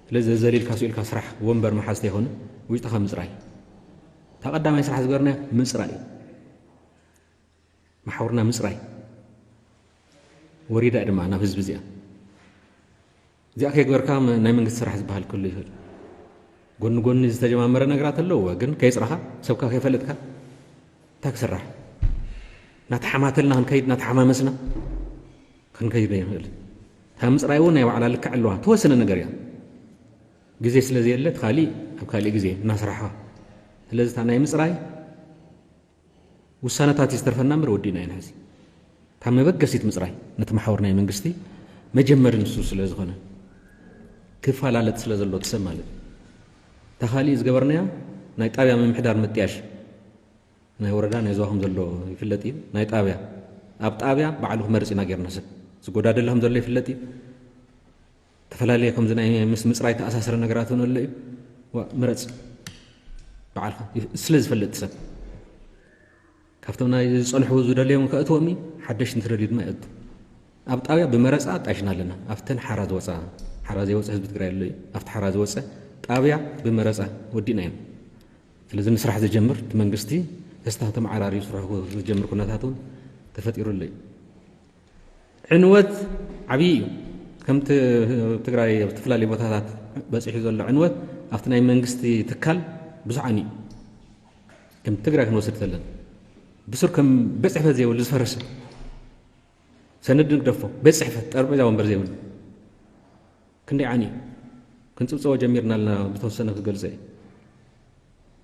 ስለዚ ዘሊልካ ስኢልካ ስራሕ ወንበር መሓዝ ተይኮነ ውሽጥኻ ምፅራይ። እታ ቀዳማይ ስራሕ ዝገርና ምፅራይ እዩ። መሓውርና ምፅራይ ወሪዳ ድማ ናብ ህዝቢ እዚኣ እዚኣ ከይገበርካ ናይ መንግስቲ ስራሕ ዝበሃል ክህሉ ይኽእል። ጎኒ ጎኒ ዝተጀማመረ ነገራት ኣለዎ ግን ከይፅራኻ ሰብካ ከይፈለጥካ እንታይ ክስራሕ? እናተሓማተልና ክንከይድ እናተሓማመስና ክንከይድ ይኽእል። እታ ምፅራይ እውን ናይ ባዕላ ልክዕ ኣለዋ ተወሰነ ነገር እያ። ግዜ ስለ ዘየለ እቲ ካሊእ ኣብ ካሊእ ግዜ እናስራሕኻ። ስለዚ እታ ናይ ምፅራይ ውሳነታት እዩ ዝተርፈና እምበር ወዲእና ኢና። ሕዚ ካብ መበገሲት ምፅራይ ነቲ መሓውር ናይ መንግስቲ መጀመሪ ንሱ ስለ ዝኾነ ክፈላለጥ ስለ ዘሎ እቲ ሰብ ማለት እዩ። እታ ካሊእ ዝገበርናያ ናይ ጣብያ ምምሕዳር ምጥያሽ ናይ ወረዳ ናይ ዞባ ከም ዘሎ ይፍለጥ እዩ። ናይ ጣብያ ኣብ ጣብያ ባዕሉ ክመርፅ ኢና ጌርና ሰብ ዝጎዳደለ ከም ዘሎ ይፍለጥ እዩ። ተፈላለየ ከምዚ ናይ ምስ ምፅራይ ተኣሳሰረ ነገራት እውን ኣሎ እዩ። ዋ ምረፅ ባዕልካ ስለ ዝፈልጥ ሰብ ካብቶም ናይ ዝፀንሑ ዝደለዮም ከእትዎም እዩ። ሓደሽቲ እንትደልዩ ድማ ይእቱ። ኣብ ጣብያ ብመረፃ ኣጣይሽና ኣለና። ኣብተን ሓራ ዝወፃ ሓራ ዘይወፀ ህዝቢ ትግራይ ኣሎ እዩ። ኣብቲ ሓራ ዝወፀ ጣብያ ብመረፃ ወዲእና ኢና። ስለዚ ንስራሕ ዝጀምር እቲ መንግስቲ ተስታ ተመዓራርዩ ስርሑ ዝጀምር ኩነታት እውን ተፈጢሩ ኣሎ እዩ። ዕንወት ዓብዪ እዩ። ከምቲ ትግራይ ኣብ ዝተፈላለዩ ቦታታት በፂሑ ዘሎ ዕንወት ኣብቲ ናይ መንግስቲ ትካል ብዙሕ ዓንዩ እዩ። ከም ትግራይ ክንወስድ ተለና ብሱር ከም ቤት ፅሕፈት ዘይብሉ ዝፈረሰ ሰነድ ንግደፎ ቤት ፅሕፈት ጠረጴዛ ወንበር ዘይብሉ ክንደይ ዓንዩ እዩ። ክንፅብፀቦ ጀሚርና ኣለና። ብተወሰነ ክገልፀ እዩ።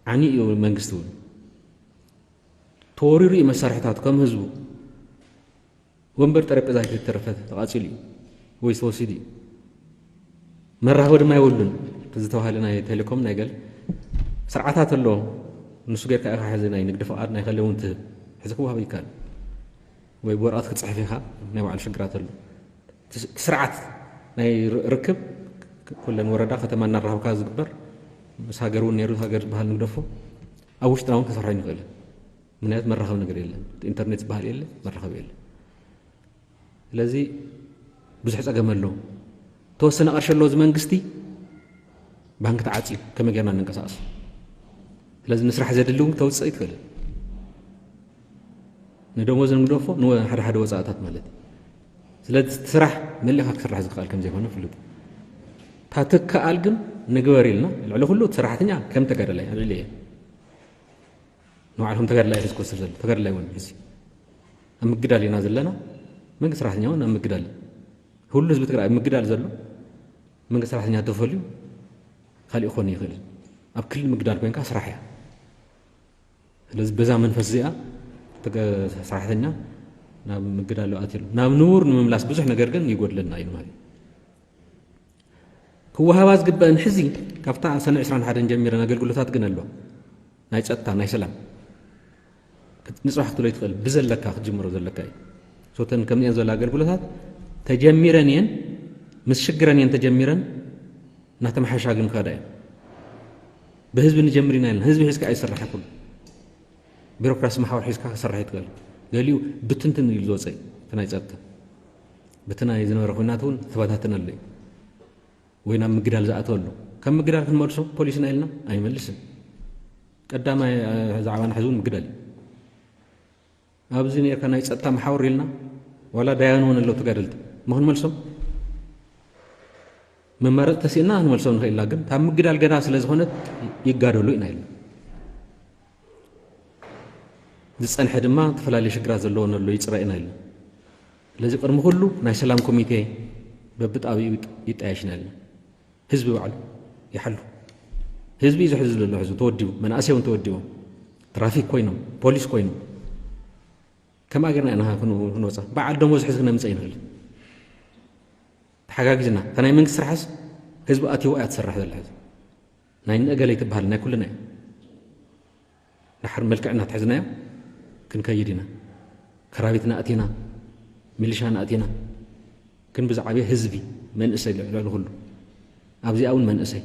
ዓንዩ እዩ መንግስቲ እውን ተወሪሩ እዩ መሳርሕታት ከም ህዝቡ ወንበር ጠረጴዛ ከይተረፈ ተቃፂሉ እዩ ወይ ዝተወሲዱ እዩ። መራኸቢ ድማ የብሉን። እቲ ዝተባሃለ ናይ ቴሌኮም ናይ ገለ ስርዓታት ኣሎ። ንሱ ጌርካ ኢኻ ሕዚ ናይ ንግዲ ፍቓድ ናይ ከለ እውን ትህብ ሕዚ ክወሃብ ይከኣል ወይ ብወረቐት ክትፅሕፍ ኢኻ። ናይ ባዕሉ ሽግራት ኣሎ። እቲ ስርዓት ናይ ር- ርክብ ኩለን ወረዳ ከተማ እናራኸብካ ዝግበር ምስ ሃገር እውን ነይሩ ሃገር ዝበሃል ንግደፎ ኣብ ውሽጥና እውን ከሰርሖ ይንኽእል። ምክንያቱ መራኸቢ ነገር የለን። ኢንተርኔት ዝበሃል የለ፣ መራኸቢ የለ። ስለዚ ብዙሕ ፀገም ኣለዎ። ተወሰነ ቅርሺ ኣለዎ እዚ መንግስቲ ባንክ ተዓፅዩ ከመይ ጌርና ንንቀሳቀስ? ስለዚ ንስራሕ ዘድሊ እውን ክተውፅእ ኣይትኽእልን። ንደሞዝ ንግደፎ ንወ- ሓደ ሓደ ወፃእታት ማለት እዩ። ስለዚ እቲ ስራሕ መሊእካ ክስራሕ ዝከኣል ከም ዘይኮነ ፍሉጥ እዩ። እታ ትከኣል ግን ንግበር ኢልና ልዕሊ ኩሉ እቲ ሰራሕተኛ ከም ተጋዳላይ ኣብ ልዕሊ እየ ንባዕልኩም ተጋድላይ እዩ ዝኮስር ዘሎ ተጋድላይ እውን እዚ ኣብ ምግዳል ኢና ዘለና። መንግስቲ ሰራሕተኛ እውን ኣብ ምግዳል እዩ። ሁሉ ህዝቢ ትግራይ ኣብ ምግዳል ዘሎ መንግስቲ ሰራሕተኛ ተፈልዩ ካሊእ ክኾን ይኽእል። ኣብ ክልል ምግዳል ኮይንካ ስራሕ እያ። ስለዚ በዛ መንፈስ እዚኣ ተገ- ሰራሕተኛ ናብ ምግዳል ኣትሉ ናብ ንቡር ንምምላስ ብዙሕ ነገር ግን ይጎድለና እዩ ማለት እዩ። ክወሃባ ዝግበአን ሕዚ ካብታ ሰነ ዕስራን ሓደን ጀሚረን ኣገልግሎታት ግን ኣሎ ናይ ፀጥታ ናይ ሰላም ንፅባሕ ክትብሎ ይትኽእል ብዘለካ ክትጅምሮ ዘለካ እዩ። ሶተን ከምዚአን ዘሎ ኣገልግሎታት ተጀሚረን እየን ምስ ሽግረን እየን ተጀሚረን እናተመሓሻ ግን ከዳ እየን። ብህዝቢ ንጀምር ኢና ኢልና ህዝቢ ሒዝካ ኣይሰርሕ ኩሉ ቢሮክራሲ መሓወር ሒዝካ ክሰርሕ ይትኽእል። ገሊኡ ብትንትን ኢሉ ዝወፀ እዩ እቲ ናይ ፀጥታ በቲ ናይ ዝነበረ ኩናት እውን ዝተበታተነሉ እዩ። ወይ ናብ ምግዳል ዝኣተወሉ ካብ ምግዳል ክንመልሶ ፖሊስና ኢልና ኣይመልስን። ቀዳማይ ዛዕባና ሕዚ እውን ምግዳል እዩ። ኣብዚ ነርካ ናይ ፀጥታ መሓውር ኢልና ዋላ ዳያኑ እውን ኣለዉ ተጋደልቲ እሞ ክንመልሶም መማረፂ ተሲእና ክንመልሶም ንኽእል ኢና። ግን ካብ ምግዳል ገና ስለ ዝኾነት ይጋደሉ ኢና ኢልና ዝፀንሐ ድማ ዝተፈላለዩ ሽግራት ዘለዎ ነሎ ይፅረ ኢና ኢልና። ስለዚ ቅድሚ ኩሉ ናይ ሰላም ኮሚቴ በብጣቢኡ ይጣየሽና ኢልና። ህዝቢ ባዕሉ ይሓሉ። ህዝቢ እዩ ዝሕዝ ዘሎ ሕዚ ተወዲቡ መናእሰይ እውን ተወዲቦም ትራፊክ ኮይኖም ፖሊስ ኮይኖም ከመኣ ጌርና ኢና ክንወፃ በዓል ደሞዝ ሕዚ ክነምፀ ይንኽእል። ተሓጋጊዝና እታ ናይ መንግስቲ ስራሕስ ህዝቢ ኣትዎ እያ ትሰርሕ ዘላ ሕዚ ናይ ንእገለ ይትበሃል ናይ ኩልና እዩ። ድሓር መልክዕና ትሕዝናዮ ክንከይድ ኢና። ከራቢትና ኣቲና ሚሊሻና ኣቲና ግን ብዝዓበየ ህዝቢ መንእሰይ ልዕሊ ኩሉ ኣብዚኣ እውን መንእሰይ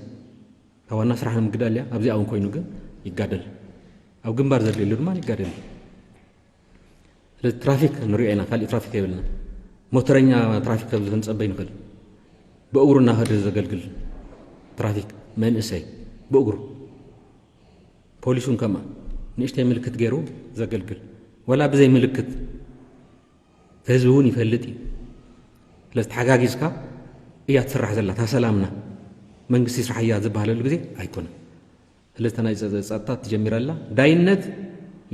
ካብ ዋና ስራሕ ንምግዳል እያ ኣብዚኣ እውን ኮይኑ ግን ይጋደል ኣብ ግንባር ዘድልየሉ ድማ ይጋደል። ስለዚ ትራፊክ ንሪኦ ኢና ካሊእ ትራፊክ የብልና። ሞተረኛ ትራፊክ ከም ክንፀበይ ንኽእል ብእግሩ እናኸደ ዘገልግል ትራፊክ መንእሰይ ብእግሩ ፖሊሱን ከማ ንእሽተይ ምልክት ገይሩ ዘገልግል ወላ ብዘይ ምልክት ህዝቢ እውን ይፈልጥ እዩ። ስለዚ ተሓጋጊዝካ እያ ትስራሕ ዘላ እታ ሰላምና መንግስቲ ስራሕ እያ ዝበሃለሉ ግዜ ኣይኮነን። ስለዚ ናይ ፀጥታ ትጀሚረላ ዳይነት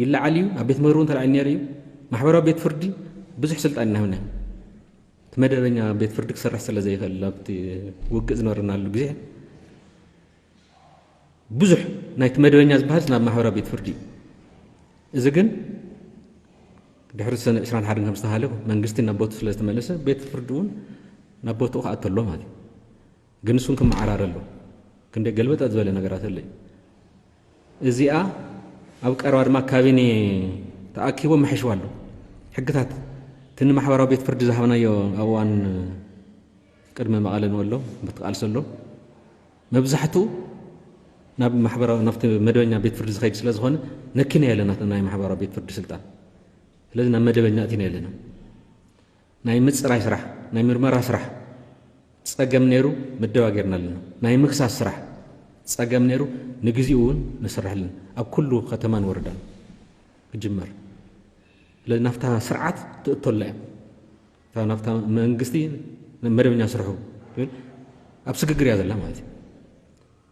ይለዓል እዩ። ኣብ ቤት ምህር እውን ተላዒሉ ነይሩ እዩ። ማሕበራዊ ቤት ፍርዲ ብዙሕ ስልጣን ኢና ሂብና እቲ መደበኛ ቤት ፍርዲ ክሰርሕ ስለ ዘይኽእል ኣብቲ ውግእ ዝነበረናሉ ግዜ ብዙሕ ናይቲ መደበኛ ዝበሃል ናብ ማሕበራዊ ቤት ፍርዲ እዩ። እዚ ግን ድሕሪ ሰነ ዕስራን ሓደን ከም ዝተሃለ መንግስቲ ናብ ቦቱ ስለ ዝተመለሰ ቤት ፍርዲ እውን ናብ ቦትኡ ክኣቱ ኣሎ ማለት እዩ። ግን እሱን ክመዓራረ ኣሎ። ክንደይ ገልበጠ ዝበለ ነገራት ኣሎ እዩ። እዚኣ ኣብ ቀረባ ድማ ካቢኔ ተኣኪቦም መሒሽዋ ኣሎ። ሕግታት እቲ ንማሕበራዊ ቤት ፍርዲ ዝሃብናዮ ኣብ እዋን ቅድሚ መቐለ ንበሎ ብትቃልሰ ኣሎ መብዛሕትኡ ናብ ማሕበራዊ ናብቲ መደበኛ ቤት ፍርዲ ዝኸይድ ስለ ዝኾነ ነኪና የለና ናይ ማሕበራዊ ቤት ፍርዲ ስልጣን። ስለዚ ናብ መደበኛ እቲና የለና። ናይ ምፅራይ ስራሕ፣ ናይ ምርመራ ስራሕ ፀገም ነይሩ፣ ምደባ ጌርና ኣለና። ናይ ምክሳስ ስራሕ ፀገም ነይሩ፣ ንግዚኡ እውን ንስርሐልን ኣብ ኩሉ ከተማን ወረዳን ክጅመር። ስለዚ ናብታ ስርዓት ትእቶ ኣላ እያ። እታ ናብታ መንግስቲ መደበኛ ስርሑ ትብል ኣብ ስግግር እያ ዘላ ማለት እዩ።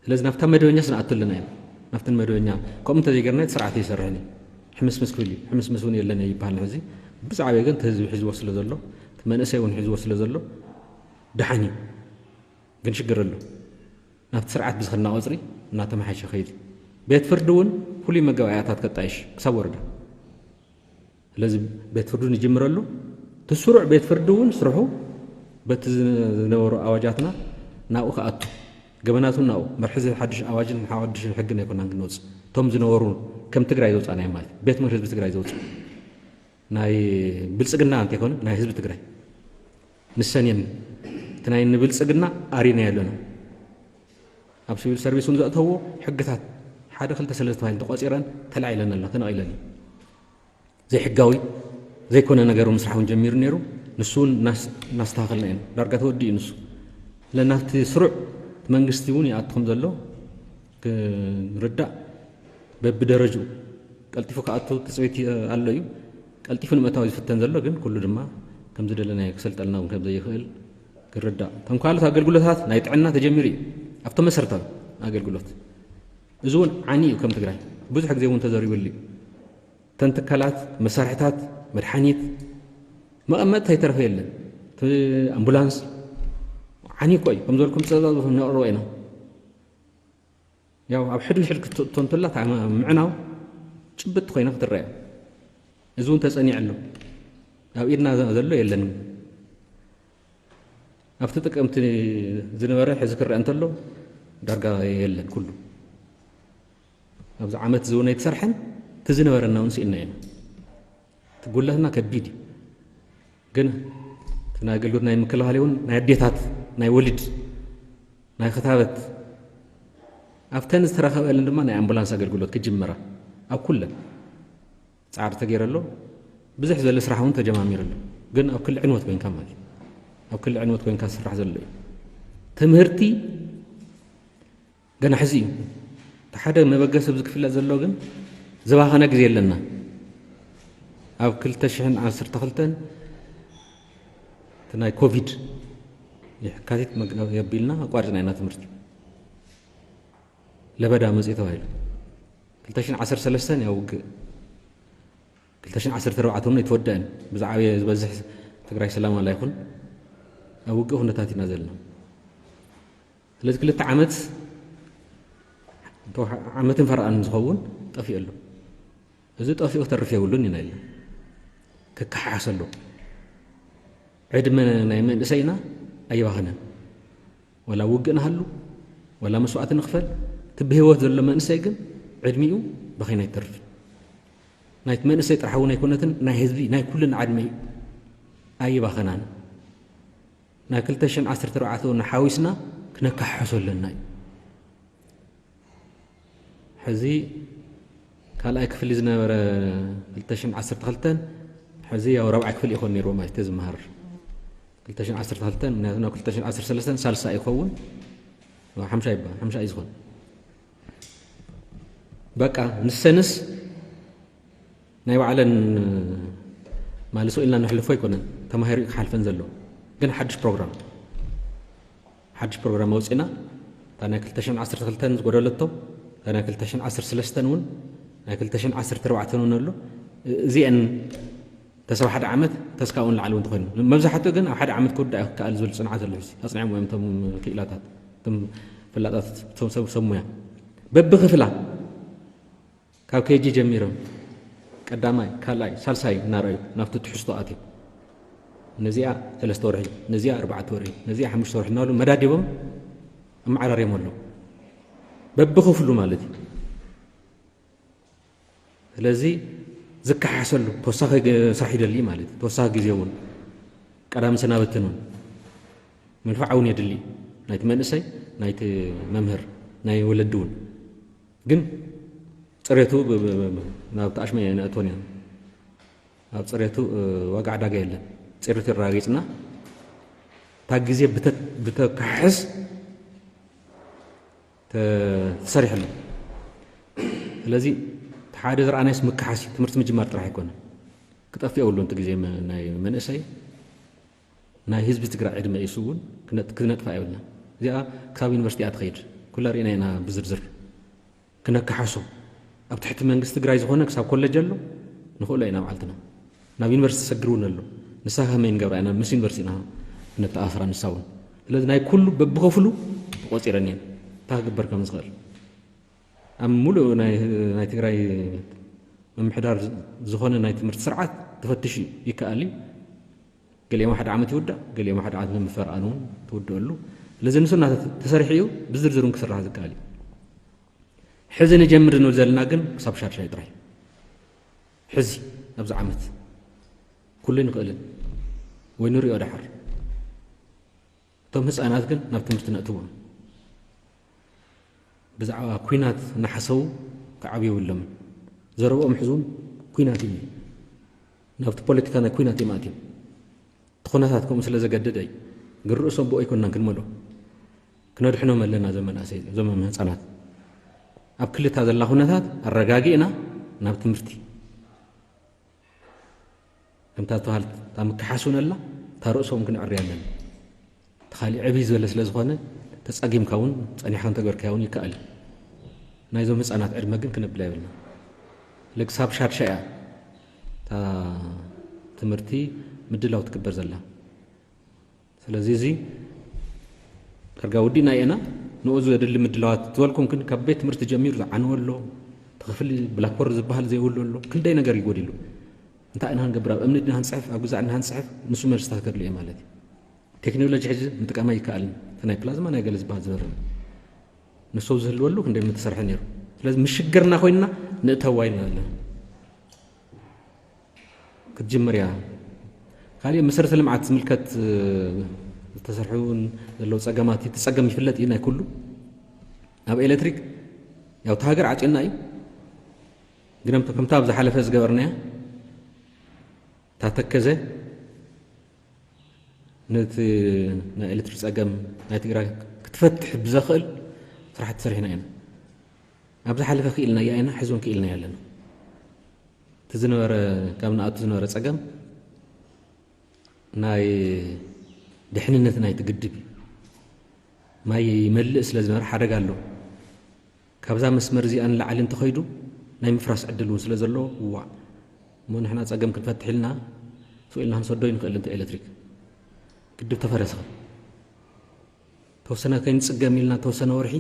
ስለዚ ናብታ መደበኛ ስንኣቱ ኣለና ኢና። ናብተን መደበኛ ከምኡ እንተዘይገርና እቲ ስርዓት ይሰርሕን እዩ። ሕምስምስ ክብል እዩ። ሕምስምስ እውን የለን ይበሃል። ሕዚ ብዛዕባ ግን እቲ ህዝቢ ሒዝዎ ስለ ዘሎ፣ እቲ መንእሰይ እውን ሒዝዎ ስለ ዘሎ ደሓን እዩ። ግን ሽግር ኣሎ። ናብቲ ስርዓት ብዝኸድና ቁፅሪ እናተመሓየሸ ከይድ እዩ። ቤት ፍርዲ እውን ፍሉይ መጋባእያታት ከጣይሽ ክሳብ ወረዳ። ስለዚ ቤት ፍርዱ ንጅምረሉ። እቲ ስሩዕ ቤት ፍርዲ እውን ስርሑ በቲ ዝነበሩ ኣዋጃትና ናብኡ ክኣቱ፣ ገበናቱ ናብኡ፣ መርሒ እዚ ሓድሽ ኣዋጅን ሓድሽ ሕግን ኣይኮናን ክነውፅእ። እቶም ዝነበሩ ከም ትግራይ ዘውፃእናዮም ማለት እዩ። ቤት ምኽሪ ህዝቢ ትግራይ ዘውፅኡ ናይ ብልፅግና እንተይኮነ ናይ ህዝቢ ትግራይ ንሰን እየን። እቲ ናይ ንብልፅግና ኣሪናዮ ኣለና። ኣብ ሲቪል ሰርቪስ እውን ዘእተዎ ሕግታት ሓደ ክልተ ሰለስተ ተባሂሉ ተቆፂረን ተላዒለን ኣለና፣ ተነቒለን እዩ። ዘይሕጋዊ ዘይኮነ ነገር እውን ምስራሕ እውን ጀሚሩ ነይሩ። ንሱ እውን እናስ-፣ እናስተኻኸልና ኢና። ዳርጋ ተወዲኡ ንሱ። ስለዚ ናብቲ ስሩዕ መንግስቲ እውን ይኣቱ ከም ዘሎ ክንርዳእ በብደረጅኡ ቀልጢፉ ክኣቱ ትፅቢት ኣሎ እዩ። ቀልጢፉ ንምእታው ዝፍተን ዘሎ ግን ኩሉ ድማ ከም ዝደለናዮ ክሰልጠልና እውን ከም ዘይኽእል ክርዳእ። እቶም ካልኦት ኣገልግሎታት ናይ ጥዕና ተጀሚሩ እዩ። ኣብቶም መሰረታዊ ኣገልግሎት። እዚ እውን ዓኒ እዩ ከም ትግራይ። ብዙሕ ግዜ እውን ተዘሪቡሉ እዩ። እተን ትካላት፣ መሳርሕታት፣ መድሓኒት፣ መቐመጥቲ ኣይተረፈ የለን። እቲ ኣምቡላንስ ዓኒ እኮ እዩ። ከም ዝበልኩም ጸብጻብ ነቕርቦ ኢና። ያው ኣብ ሕድሕድ ክትእቶ እንተላ እታ ምዕናው ጭብጥ ኮይና ክትረአ። እዚ እውን ተጸኒዑ ኣሎ። ኣብ ኢድና ዘሎ የለን። ኣብቲ ጥቅምቲ ዝነበረ ሕዚ ክረአ እንተሎ ዳርጋ የለን ኩሉ። ኣብዚ ዓመት እዚ እውን ኣይተሰርሐን፣ እቲ ዝነበረና እውን ስኢንና ኢና። እቲ ጉድለትና ከቢድ እዩ። ግን እቲ ናይ ኣገልግሎት ናይ ምክልኻል እውን ናይ ኣዴታት፣ ናይ ወሊድ፣ ናይ ክታበት ኣብተን ዝተረኸበለን ድማ ናይ ኣምቡላንስ ኣገልግሎት ክጅመራ ኣብ ኩለን ጻዕሪ ተገይሩ ኣሎ። ብዝሕ ዝበለ ስራሕ እውን ተጀማሚሩ ኣሎ። ግን ኣብ ክሊ ዕንወት ኮይንካ ማለት እዩ። ኣብ ክሊ ዕንወት ኮይንካ ዝስራሕ ዘሎ እዩ። ትምህርቲ ገና ሕዚ እዩ። እቲ ሓደ መበገሲ ኣብዚ ክፍለጥ ዘሎ ግን ዝባኸነ ግዜ ኣለና። ኣብ ክልተ ሽሕን ዓሰርተ ክልተን እቲ ናይ ኮቪድ የካቲት መግ-፣ የቢልና ኣቋሪፅና ኢና ትምህርቲ። ለበዳ መፅኡ ተባሂሉ። ክልተ ሽሕን ዓሰርተ ሰለስተን ያው ውግእ። ክልተ ሽሕን ዓሰርተ ኣርባዕተን እውን ኣይተወደአን። ብዛዕባ ዝበዝሕ ትግራይ ሰላም ኣላ ይኹን ኣብ ውግእ ኩነታት ኢና ዘለና። ስለዚ ክልተ ዓመት፣ ዓመትን ፈረቓን ዝኸውን ጠፊኡ ኣሎ። እዚ ጠፊኡ ክተርፍ የብሉን ኢና ኢልና። ክከሓሓስ ኣሎ። ዕድመ ናይ መንእሰይና ኣይባኸነን። ወላ ውግእ ንሃሉ፣ ወላ መስዋእቲ ንኽፈል፣ እቲ ብህይወት ዘሎ መንእሰይ ግን ዕድሚኡ ባኺና ኣይተርፍን። ናይቲ መንእሰይ ጥራሕ እውን ኣይኮነትን፣ ናይ ህዝቢ፣ ናይ ኩልና ዕድመ እዩ። ኣይባኸናን። ናይ ክልተ ሽሕን ዓሰርተ ኣርባዕተን ሓዊስና ክነካሕሖ ኣለና እዩ። ሕዚ ካልኣይ ክፍሊ ዝነበረ ክልተ ሽሕን ዓሰርተ ክልተን፣ ሕዚ ያው ራብዓይ ክፍሊ ይኾን ነይርዎ ማለት እዩ ዝመሃር። ክልተ ሽሕን ዓሰርተ ክልተን፣ ምክንያቱ ናብ ክልተ ሽሕን ዓሰርተ ሰለስተን ሳልሳይ ይኸውን። ሓምሻይ ይበሃል፣ ሓምሻይ እዩ ዝኾን። በቃ ንሰንስ ናይ ባዕለን ማልሶ ኢልና ነሕልፎ ኣይኮነን፣ ተማሂሩ እዩ ክሓልፈን ዘሎ። ግን ሓድሽ ፕሮግራም፣ ሓድሽ ፕሮግራም ኣውፂእና፣ እታ ናይ ክልተ ሽሕን ዓሰርተ ክልተን ዝጎደለቶ፣ እታ ናይ ክልተ ሽሕን ዓሰርተ ሰለስተን እውን፣ ናይ ክልተ ሽሕን ዓሰርተ ኣርባዕተን እውን ኣሎ። እዚአን ተስፋ ሓደ ዓመት ተስካኡ ንላዕሊ እውን ተኾይኑ። መብዛሕትኡ ግን ኣብ ሓደ ዓመት ክውዳእ ክከኣል ዝብል ጽንዓት ኣሎ። ሕዚ ኣጽኒዖም እዮም እቶም ክኢላታት፣ እቶም ፈላጣት፣ እቶም ሰብ፣ ሰብ ሙያ። በብኽፍላ ካብ ኬጂ ጀሚሮም ቀዳማይ፣ ካልኣይ፣ ሳልሳይ እናረኣዩ ናብቲ ትሕዝቶ ኣትዮም። ነዚኣ ሰለስተ ወርሒ፣ ነዚኣ ኣርባዕተ ወርሒ፣ ነዚኣ ሓሙሽተ ወርሒ እናበሉ መዳዲቦም ኣመዓራርዮም ኣለዉ። በብኽፍሉ ማለት እዩ። ስለዚ ዝከሓሰሉ ተወሳኺ ገ-፣ ስራሕ ይደሊ ማለት እዩ። ተወሳኺ ግዜ እውን ቀዳምን ሰናበትን እውን ምልፋዕ እውን የድሊ። ናይቲ መንእሰይ፣ ናይቲ መምህር፣ ናይ ወለዲ እውን። ግን ፅሬቱ ብ-፣ ብ-፣ ብ-፣ ናብ ተኣሽመ ነእትወን ኢና። ኣብ ፅሬቱ፣ እ፣ ዋጋ ዕዳጋ የለን። ፅሬቱ የረጋጊፅና፣ እታ ግዜ ብተ-፣ ብተካሕስ ተ-፣ ተሰሪሕሉ። ስለዚ እቲ ሓደ ዝረኣናዮስ ምክሓስ እዩ። ትምህርቲ ምጅማር ጥራሕ ኣይኮነን። ክጠፍእ የብሉን እቲ ግዜ መ-፣ ናይ መንእሰይ፣ ናይ ህዝቢ ትግራይ ዕድመ እዩ። እሱ እውን ክነ-፣ ክነጥፋ የብልና። እዚኣ ክሳብ ዩኒቨርሲቲ እያ ትኸይድ። ኩላ ርኢና ኢና ብዝርዝር። ክነከሓሶ ኣብ ትሕቲ መንግስቲ ትግራይ ዝኾነ ክሳብ ኮለጅ ኣሎ ንኽእሎ ኢና ባዕልትና። ናብ ዩኒቨርሲቲ ሰግር እውን ኣሎ። ንሳ ከመይ ንገብራ ኢና ምስ ዩኒቨርሲቲ ኢና ክነተኣሳስራ ንሳ እውን። ስለዚ ናይ ኩሉ በብኸፍሉ ተቖፂረን እየን። እንታይ ክግበር ከም ዝኽእል ኣብ ሙሉእ ናይ፣ ናይ ትግራይ ምምሕዳር ዝኾነ ናይ ትምህርቲ ስርዓት ተፈትሹ ይከኣል እዩ። ገሊኦም ሓደ ዓመት ይውዳእ፣ ገሊኦም ሓደ ዓመት ንምፈርኣን እውን ትውድአሉ። ስለዚ ንሱ እናተ-፣ ተሰሪሑ እዩ ብዝርዝር እውን ክስራሕ ዝከኣል እዩ። ሕዚ ንጀምር ንብል ዘለና ግን ክሳብ ሻድሻይ ጥራይ። ሕዚ ኣብዚ ዓመት ኩሉ ንኽእልን ወይ ንሪኦ ደሓር። እቶም ህፃናት ግን ናብ ትምህርቲ ነእትዎም። ብዛዕባ ኲናት እናሓሰቡ ክዓብዩ የብሎምን። ዘረብኦም ሕዙን ኲናት እዩ። ናብቲ ፖለቲካ ናይ ኲናት እዮም ኣትዮም። እቲ ኩነታት ከምኡ ስለ ዘገደደ እዩ። ግን ርእሶም ብኡ ኣይኮንናን ክንመልኦ። ክነድሕኖም ኣለና እዞም መናእሰይ፣ እዞም ህፃናት። ኣብ ክልታ ዘላ ኩነታት ኣረጋጊእና ናብ ትምህርቲ። ከምታ ዝተባህለት እታ ምክሓስ እውን ኣላ፣ እታ ርእሶም ክንዕሪ ኣለና። እቲ ካሊእ ዕብይ ዝበለ ስለ ዝኾነ ተፀጊምካ እውን ፀኒሕካ እንተገርካዮ እውን ይከኣል እዩ። ናይዞም ህፃናት ዕድመ ግን ክነብላ የብልና። ለክሳብ ሻድሻ እያ እታ ትምህርቲ ምድላው ትግበር ዘላ። ስለዚ እዚ ዳርጋ ወዲእና ኢና። ንኡ ዘድሊ ምድላዋት ዝበልኩም ግን ካብ ቤት ትምህርቲ ጀሚሩ ዝዓነወ ኣሎ። እቲ ክፍሊ ብላክቦርድ ዝበሃል ዘይብሉ ኣሎ። ክንደይ ነገር ይጎድሉ። እንታይ ኢና ክንገብር? ኣብ እምኒ ድና ክንፅሕፍ፣ ኣብ ግዛዕ ድና ክንፅሕፍ፣ ንሱ መልስታት ከድልዮ እዩ ማለት እዩ። ቴክኖሎጂ ሕዚ ምጥቃም ኣይከኣልን። እቲ ናይ ፕላዝማ ናይ ገለ ዝበሃል ዝበረ ንሱ ዝህልወሉ ክንደይ ምተሰርሐ ነይሩ። ስለዚ ምሽግርና ኮይንና ንእተዋ ኢልና ኣለና። ክትጅምር እያ። ካሊእ መሰረተ ልምዓት ዝምልከት፣ እ፣ ዝተሰርሑ ዘለዉ ፀገማት፣ እቲ ፀገም ይፍለጥ እዩ ናይ ኩሉ። ኣብ ኤሌክትሪክ ያው እቲ ሃገር ዓፂና እዩ። ግን ከምቲ፣ ከምታ ኣብ ዝሓለፈ ዝገበርናያ እታ ተከዘ ነቲ ናይ ኤሌክትሪክ ፀገም ናይ ትግራይ ክትፈትሕ ብዘኽእል ስራሕቲ ሰሪሕና ኢና። ኣብ ዝሓለፈ ክኢልናያ ኢና፣ ሕዚ እውን ክኢልናያ ኣለና። እቲ ዝነበረ፣ ካብ ንኣቱ ዝነበረ ፀገም ናይ ድሕንነት ናይቲ ግድብ እዩ። ማይ ይመልእ ስለ ዝነበረ ሓደጋ ኣሎ። ካብዛ መስመር እዚኣ ንላዕሊ እንተኸይዱ ናይ ምፍራስ ዕድል እውን ስለ ዘለዎ፣ እዋእ፣ እሞ ንሕና ፀገም ክንፈትሕ ኢልና ስቕ ኢልና ክንሰዶ ይንኽእል እንተ ኤሌክትሪክ ግድብ ተፈረሰ። ተወሰነ ከይንፅገም ኢልና ተወሰነ ወርሒ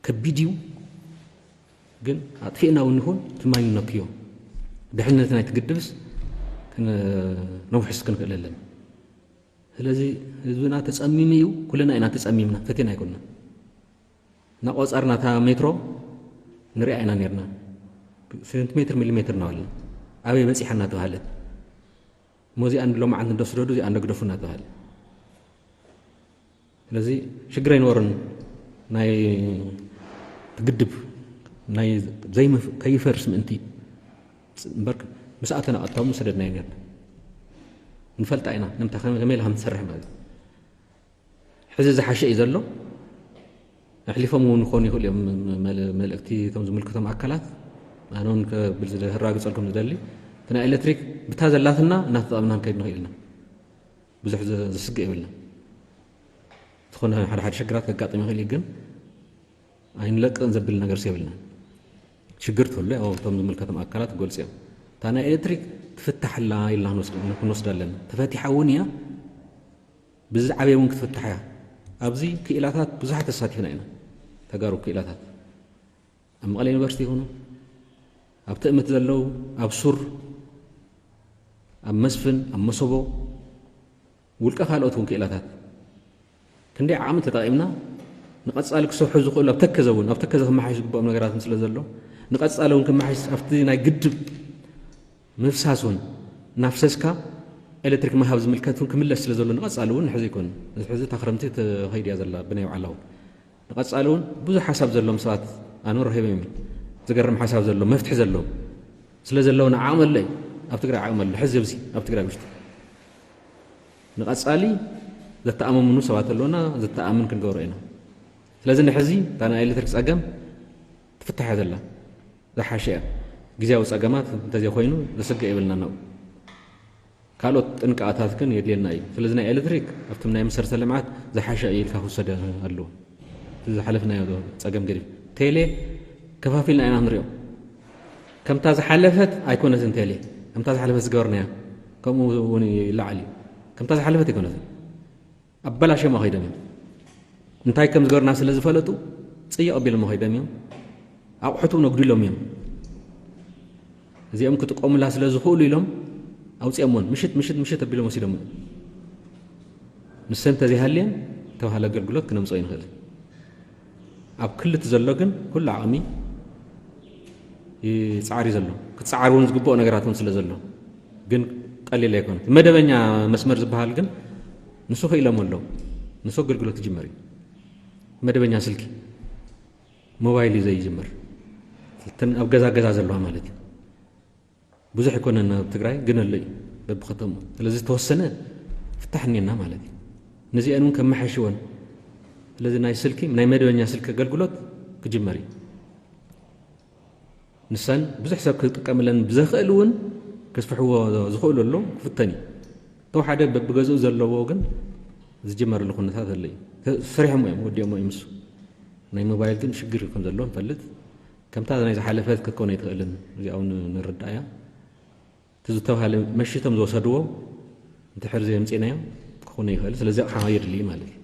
ከቢድ እዩ፣ ግን ኣጥፊእና እውን ይኹን ትማኝ ነክዮ ድሕነት ናይቲ ግድብስ ክን-፣ ነውሕስ ክንክእል ኣለና። ስለዚ ህዝብና ተፀሚሙ እዩ፣ ኩልና ኢና ተፀሚምና፣ ፈቲና ኣይኮንና። እናቆፀርና እታ ሜትሮ ንሪኣ ኢና ነርና። ሴንቲሜትር፣ ሚሊሜትር እናበልና ኣበይ በፂሓ እናተባሃለት። እሞ እዚኣ እንዶ ሎማዓንቲ እንዶ ስደዱ፣ እዚኣ እንዶ ግደፉ እናተባሃለ። ስለዚ ሽግር ኣይነበሮን። ናይ ግድብ ናይ ዘይምፍ-፣ ከይፈርስ ምእንቲ እምበር ምስ ኣተና ቀጥታ እውን ሰደድናዮ ነርና። ንፈልጣ ኢና፣ ንምንታይ ከመይ፣ ከመይ ኢላ ከም ትሰርሕ ማለት እዩ። ሕዚ ዝሓሸ እዩ ዘሎ። ኣሕሊፎም እውን ክኾኑ ይኽእሉ እዮም። መል-፣ መልእክቲ እቶም ዝምልከቶም ኣካላት ኣነ እውን ከብል ዝደ-፣ ከረጋግፀልኩም ዝደሊ፣ እቲ ናይ ኤሌክትሪክ ብታ ዘላትና እናተጠቐምና ክንከይድ ንኽእል ኢና። ብዙሕ ዘ-፣ ዘስግእ የብልና። ዝኾነ ሓደ ሓደ ሽግራት ከጋጥም ይኽእል እዩ፣ ግን ኣይንለቅን ዘብል ነገር የብልና። ሽግር ትህሉ ያው እቶም ዝምልከቶም ኣካላት ክገልፁ እዮም። እታ ናይ ኤሌክትሪክ ትፍታሕ ኣላ ኢልና ክንወስድ፣ ክንወስድ ኣለና። ተፈቲሓ እውን እያ፣ ብዝዓበየ እውን ክትፍታሕ እያ። ኣብዚ ክኢላታት ብዙሓት ተሳቲፍና ኢና፣ ተጋሩ ክኢላታት። ኣብ መቐለ ዩኒቨርሲቲ ይኹኑ፣ ኣብ ትእምት ዘለዉ፣ ኣብ ሱር፣ ኣብ መስፍን፣ ኣብ መሰቦ፣ ውልቀ ካልኦት እውን ክኢላታት ክንደይ ዓቕሚ ተጠቒምና ንቐጻሊ ክሰርሑ ዝኽእሉ ኣብ ተከዘ እውን ኣብ ተከዘ ክመሓሽ ዝግብኦም ነገራትን ስለ ዘሎ ንቐጻሊ እውን ክመሓሽ ኣብቲ ናይ ግድብ ምፍሳስ እውን እናፍሰስካ ኤሌክትሪክ ምሃብ ዝምልከት እውን ክምለስ ስለ ዘሎ ንቐጻሊ እውን ንሕዚ ይኮን ሕዚ እታ ክረምቲ ተኸይድ እያ ዘላ ብናይ ባዕላ እውን ንቐጻሊ እውን ብዙሕ ሓሳብ ዘሎም ሰባት ኣነ ረኺቦም እዮም። ዝገርም ሓሳብ ዘሎ መፍትሒ ዘለዎም ስለ ዘለውና ዓቕሚ ኣሎ እዩ። ኣብ ትግራይ ዓቕሚ ኣሎ። ሕዚ ኣብዚ ኣብ ትግራይ ውሽጢ ንቐጻሊ ዘተኣማምኑ ሰባት ኣለውና። ዘተኣምን ክንገብሮ ኢና። ስለዚ ንሕዚ እታ ናይ ኤሌክትሪክ ጸገም ትፍታሕ እያ ዘላ። ዝሓሸ እያ። ግዜያዊ ጸገማት እንተዘይኮይኑ ዘስግእ የብልና ናብኡ። ካልኦት ጥንቃቐታት ግን የድልየና እዩ። ስለዚ ናይ ኤሌክትሪክ ኣብቶም ናይ መሰረተ ልምዓት ዝሓሸ እዩ ኢልካ ክውሰድ ኣለዎ። እቲ ዝሓለፍናዮ ጸገም ገዲፍ ቴሌ ከፋፊልና ኢና ንሪኦ። ከምታ ዝሓለፈት ኣይኮነትን ቴሌ። ከምታ ዝሓለፈት ዝገበርናያ ከምኡ እውን ይለዓል እዩ። ከምታ ዝሓለፈት ኣይኮነትን። ኣበላሽዮም ከይዶም እዮም። እንታይ ከም ዝገበርና ስለ ዝፈለጡ ጽይቕ ኣቢሎም ከይዶም እዮም። ኣቑሑት እውን ኣጉዲሎም እዮም። እዚኦም ክጥቀሙላ ስለ ዝኽእሉ ኢሎም ኣውፅኦምዎን ምሽት ምሽት ምሽት ኣቢሎም ወሲዶምዎን። ንሰን እንተዘይሃልየን ተባሃለ ኣገልግሎት ክነምፅኦ ይንኽእል። ኣብ ክልል ዘሎ ግን ኩሉ ዓቕሚ ይፃዓር እዩ ዘሎ። ክፀዓር እውን ዝግብኦ ነገራት እውን ስለ ዘሎ ግን ቀሊል ኣይኮነ። መደበኛ መስመር ዝበሃል ግን ንሱ ክኢሎም ኣለዉ። ንሱ ኣገልግሎት ክጅመር እዩ። መደበኛ ስልኪ ሞባይል እዩ ዘይጅምር። እተን ኣብ ገዛ ገዛ ዘለዋ ማለት እዩ። ብዙሕ ኣይኮነን ኣብ ትግራይ ግን ኣሎ እዩ በብከተሙ። ስለዚ ዝተወሰነ ፍታሕ እኒአና ማለት እዩ። ነዚአን እውን ከመሓይሽወን። ስለዚ ናይ ስልኪ ናይ መደበኛ ስልኪ ኣገልግሎት ክጅመር እዩ። ንሰን ብዙሕ ሰብ ክጥቀምለን ብዘኽእል እውን ከስፍሕዎ ዝኽእሉ ኣለዉ ክፍተን እዩ። ተወሓደ በብገዝኡ ዘለዎ ግን ዝጅመረሉ ኩነታት ኣሎ እዩ። ሰሪሖም እዮም ወዲኦም እዮም ምስ ናይ ሞባይል ግን ሽግር ከም ዘሎ ንፈልጥ። ከምታ ናይ ዝሓለፈት ክትኮን ኣይትኽእልን። እዚኣ እውን ንርዳእ እያ። እቲ ዝተባሃለ መሽቶም ዝወሰድዎ እንድሕር ዘየምፂእናዮ ክኾነ ይኽእል። ስለዚ ኣቕሓ የድሊ ማለት እዩ።